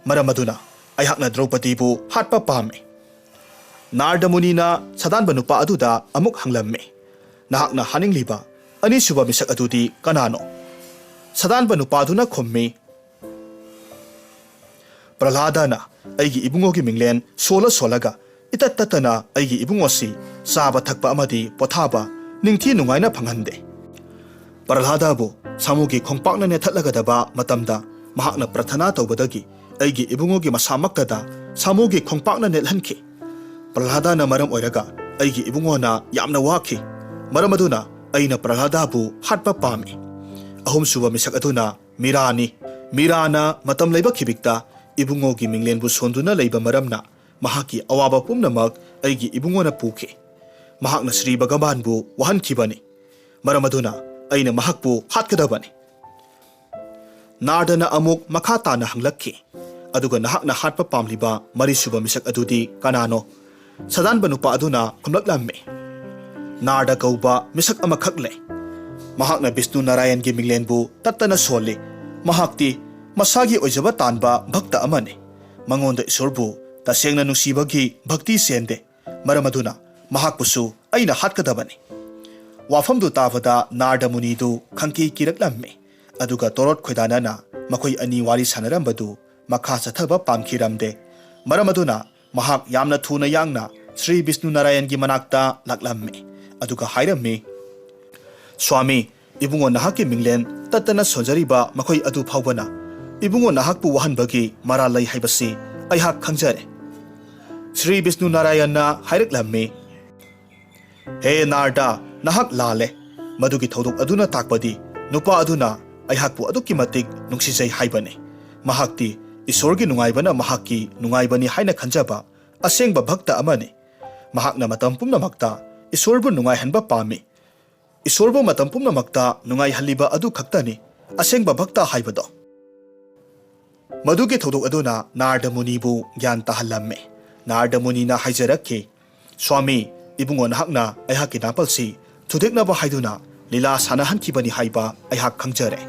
ꯃꯔꯝ ꯑꯗꯨꯅ ꯑꯩꯍꯥꯛꯅ ꯗ꯭ꯔꯧꯄꯗꯤꯕꯨ ꯍꯥꯠꯄ ꯄꯥꯝꯃꯤ꯫ ꯅꯥꯔꯗ ꯃꯨꯅꯤꯅ ꯁꯗꯥꯟꯕ ꯅꯨꯄꯥ ꯑꯗꯨꯗ ꯑꯃꯨꯛ ꯍꯪꯂꯝꯃꯤ, "ꯅꯍꯥꯛꯅ ꯍꯥꯠꯅꯤꯡꯂꯤꯕ ꯑꯅꯤꯁꯨꯕ ꯃꯤꯁꯛ ꯑꯗꯨꯗꯤ ꯀꯅꯥꯅꯣ?" ꯁꯗꯥꯟꯕ ꯅꯨꯄꯥꯗꯨꯅ ꯈꯨꯝꯃꯤ, "ꯄ꯭ꯔꯍ꯭ꯂꯥꯗꯅ ꯑꯩꯒꯤ ꯏꯕꯨꯡꯉꯣꯒꯤ ꯃꯤꯡꯂꯦꯟ ꯁꯣꯜꯂ ꯁꯣꯜꯂꯒ ꯏꯇꯠ ꯇꯠꯇꯅ ꯑꯩꯒꯤ ꯏꯕꯨꯡꯉꯣꯁꯤ ꯆꯥꯕ ꯊꯛꯄ ꯑꯃꯗꯤ ꯄꯣꯊꯥꯕ ꯅꯤꯡꯊꯤ ꯅꯨꯡꯉꯥꯏꯅ ꯐꯪꯍꯟꯗꯦ꯫ ꯄ꯭ꯔꯍ꯭ꯂꯥꯗꯕꯨ ꯁꯥꯃꯨꯒꯤ ꯈꯣꯡꯄꯥꯛꯅ ꯅꯦꯠꯊꯠꯂꯒꯗꯕ ꯃꯇꯝꯗ ꯃꯍꯥꯛꯅ ꯄ꯭ꯔꯊꯅꯥ ꯇꯧꯕꯗꯒꯤ ꯑꯩꯒꯤ ꯏꯕꯨꯡꯉꯣꯒꯤ ꯃꯁꯥꯃꯛꯇꯗ ꯁꯥꯃꯨꯒꯤ ꯈꯣꯡꯄꯥꯛꯅ ꯅꯦꯠꯍꯟꯈꯤ꯫ ꯄ꯭ꯔꯍ꯭ꯂꯥꯗꯅ ꯃꯔꯝ ꯑꯣꯏꯔꯒ ꯑꯩꯒꯤ ꯏꯕꯨꯡꯉꯣꯅ ꯌꯥꯝꯅ ꯋꯥꯈꯤ꯫ ꯃꯔꯝ ꯑꯗꯨꯅ ꯑꯩꯅ ꯄ꯭ꯔꯍ꯭ꯂꯥꯗꯕꯨ ꯍꯥꯠꯄ ꯄꯥꯝꯃꯤ꯫ ꯑꯍꯨꯝꯁꯨꯕ ꯃꯤꯁꯛ ꯑꯗꯨꯅ ꯃꯤꯔꯥꯅꯤ꯫ ꯃꯤꯔꯥꯅ ꯃꯇꯝ ꯂꯩꯕ ꯈꯤꯕꯤꯛꯇ ꯏꯕꯨꯡꯉꯣꯒꯤ ꯃꯤꯡꯂꯦꯟꯕꯨ ꯁꯣꯟꯗꯨꯅ ꯂꯩꯕ ꯃꯔꯝꯅ ꯃꯍꯥꯛꯀꯤ ꯑꯋꯥꯕ ꯄꯨꯝꯅꯃꯛ ꯑꯩꯒꯤ ꯏꯕꯨꯡꯉꯣꯅ ꯄꯨꯈꯤ꯫ ꯃꯍꯥꯛꯅ ꯁ꯭ꯔꯤ ꯚꯒꯕꯥꯟꯕꯨ ꯋꯥꯍꯟꯈꯤꯕꯅꯤ꯫ ꯃꯔꯝ ꯑꯗꯨꯅ ꯑꯩꯅ ꯃꯍꯥꯛꯄꯨ ꯍꯥꯠꯀꯗꯕꯅꯤ꯫" ꯅꯥꯔꯗꯅ ꯑꯃꯨꯛ ꯃꯈꯥ ꯇꯥꯅ ꯍꯪꯂꯛꯈꯤ, "ꯑꯗꯨꯒ ꯅꯍꯥꯛꯅ ꯍꯥꯠꯄ ꯄꯥꯝꯂꯤꯕ ꯃꯔꯤꯁꯨꯕ ꯃꯤꯁꯛ ꯑꯗꯨꯗꯤ ꯀꯅꯥꯅꯣ?" ꯁꯗꯥꯟꯕ ꯅꯨꯄꯥ ꯑꯗꯨꯅ ꯈꯨꯝꯂꯛꯂꯝꯃꯤ, "ꯅꯥꯔꯗ ꯀꯧꯕ ꯃꯤꯁꯛ ꯑꯃꯈꯛ ꯂꯩ꯫ ꯃꯍꯥꯛꯅ ꯕꯤꯁꯅꯨ ꯅꯥꯔꯥꯌꯟꯒꯤ ꯃꯤꯡꯂꯦꯟꯕꯨ ꯇꯠꯇꯅ ꯁꯣꯜꯂꯤ꯫ ꯃꯍꯥꯛꯇꯤ ꯃꯁꯥꯒꯤ ꯑꯣꯏꯖꯕ ꯇꯥꯟꯕ ꯚꯛꯇ ꯑꯃꯅꯤ꯫ ꯃꯉꯣꯟꯗ ꯏꯁꯣꯔꯕꯨ ꯇꯁꯦꯡꯅ ꯅꯨꯡꯁꯤꯕꯒꯤ ꯚꯛꯇꯤ ꯆꯦꯟꯗꯦ꯫ ꯃꯔꯝ ꯑꯗꯨꯅ ꯃꯍꯥꯛꯄꯨꯁꯨ ꯑꯩꯅ ꯍꯥꯠꯀꯗꯕꯅꯤ꯫" ꯋꯥꯐꯝꯗꯨ ꯇꯥꯕꯗ ꯅꯥꯔꯗ ꯃꯨꯅꯤꯗꯨ ꯈꯪꯀꯤ ꯀꯤꯔꯛꯂꯝꯃꯤ꯫ ꯑꯗꯨꯒ ꯇꯣꯔꯣꯠ ꯈꯣꯏꯗꯥꯅꯅ ꯃꯈꯣꯏ ꯑꯅꯤ ꯋꯥꯔꯤ ꯁꯥꯟꯅꯔꯝꯕꯗꯨ ꯃꯈꯥ ꯆꯠꯊꯕ ꯄꯥꯝꯈꯤꯔꯝꯗꯦ꯫ ꯃꯔꯝ ꯑꯗꯨꯅ ꯃꯍꯥꯛ ꯌꯥꯝꯅ ꯊꯨꯅ ꯌꯥꯡꯅ ꯁ꯭ꯔꯤ ꯕꯤꯁꯅꯨ ꯅꯥꯔꯥꯌꯟꯒꯤ ꯃꯅꯥꯛꯇ ꯂꯥꯛꯂꯝꯃꯤ꯫ ꯑꯗꯨꯒ ꯍꯥꯏꯔꯝꯃꯤ, "ꯁ꯭ꯋꯥꯃꯤ, ꯏꯕꯨꯡꯉꯣ ꯅꯍꯥꯛꯀꯤ ꯃꯤꯡꯂꯦꯟ ꯇꯠꯇꯅ ꯁꯣꯟꯖꯔꯤꯕ ꯃꯈꯣꯏ ꯑꯗꯨ ꯐꯥꯎꯕꯅ ꯏꯕꯨꯡꯉꯣ ꯅꯍꯥꯛꯄꯨ ꯋꯥꯍꯟꯕꯒꯤ ꯃꯔꯥꯜ ꯂꯩ ꯍꯥꯏꯕꯁꯤ ꯑꯩꯍꯥꯛ ꯈꯪꯖꯔꯦ꯫" ꯁ꯭ꯔꯤ ꯕꯤꯁꯅꯨ ꯅꯥꯔꯥꯌꯟꯅ ꯍꯥꯏꯔꯛꯂꯝꯃꯤ, "ꯍꯦ ꯅꯥꯔꯗ, ꯅꯍꯥꯛ ꯂꯥꯜꯂꯦ꯫ ꯃꯗꯨꯒꯤ ꯊꯧꯗꯣꯛ ꯑꯗꯨꯅ ꯇꯥꯛꯄꯗꯤ ꯅꯨꯄꯥ ꯑꯗꯨꯅ ꯑꯩꯍꯥꯛꯄꯨ ꯑꯗꯨꯛꯀꯤ ꯃꯇꯤꯛ ꯅꯨꯡꯁꯤꯖꯩ ꯍꯥꯏꯕꯅꯤ꯫ ꯃꯍꯥꯛꯇꯤ ꯏꯁꯣꯔꯒꯤ ꯅꯨꯡꯉꯥꯏꯕꯅ ꯃꯍꯥꯛꯀꯤ ꯅꯨꯡꯉꯥꯏꯕꯅꯤ ꯍꯥꯏꯅ ꯈꯟꯖꯕ ꯑꯁꯦꯡꯕ ꯚꯛꯇ ꯑꯃꯅꯤ꯫ ꯃꯍꯥꯛꯅ ꯃꯇꯝ ꯄꯨꯝꯅꯃꯛꯇ ꯏꯁꯣꯔꯕꯨ ꯅꯨꯡꯉꯥꯏꯍꯟꯕ ꯄꯥꯝꯃꯤ꯫ ꯏꯁꯣꯔꯕꯨ ꯃꯇꯝ ꯄꯨꯝꯅꯃꯛꯇ ꯅꯨꯡꯉꯥꯏꯍꯜꯂꯤꯕ ꯑꯗꯨ ꯈꯛꯇꯅꯤ ꯑꯁꯦꯡꯕ ꯚꯛꯇ ꯍꯥꯏꯕꯗꯣ꯫" ꯃꯗꯨꯒꯤ ꯊꯧꯗꯣꯛ ꯑꯗꯨꯅ ꯅꯥꯔꯗ ꯃꯨꯅꯤꯕꯨ ꯒ꯭ꯌꯥꯟ ꯇꯥꯍꯜꯂꯝꯃꯤ꯫ ꯅꯥꯔꯗ ꯃꯨꯅꯤꯅ ꯍꯥꯏꯖꯔꯛꯈꯤ, "ꯁ꯭ꯋꯥꯃꯤ, ꯏꯕꯨꯡꯉꯣ ꯅꯍꯥꯛꯅ ꯑꯩꯍꯥꯛꯀꯤ ꯅꯥꯄꯜꯁꯤ ꯊꯨꯗꯦꯛꯅꯕ ꯍꯥꯏꯗꯨꯅ ꯂꯤꯂꯥ ꯁꯥꯟꯅꯍꯟꯈꯤꯕꯅꯤ ꯍꯥꯏꯕ ꯑꯩꯍꯥꯛ ꯈꯪꯖꯔꯦ꯫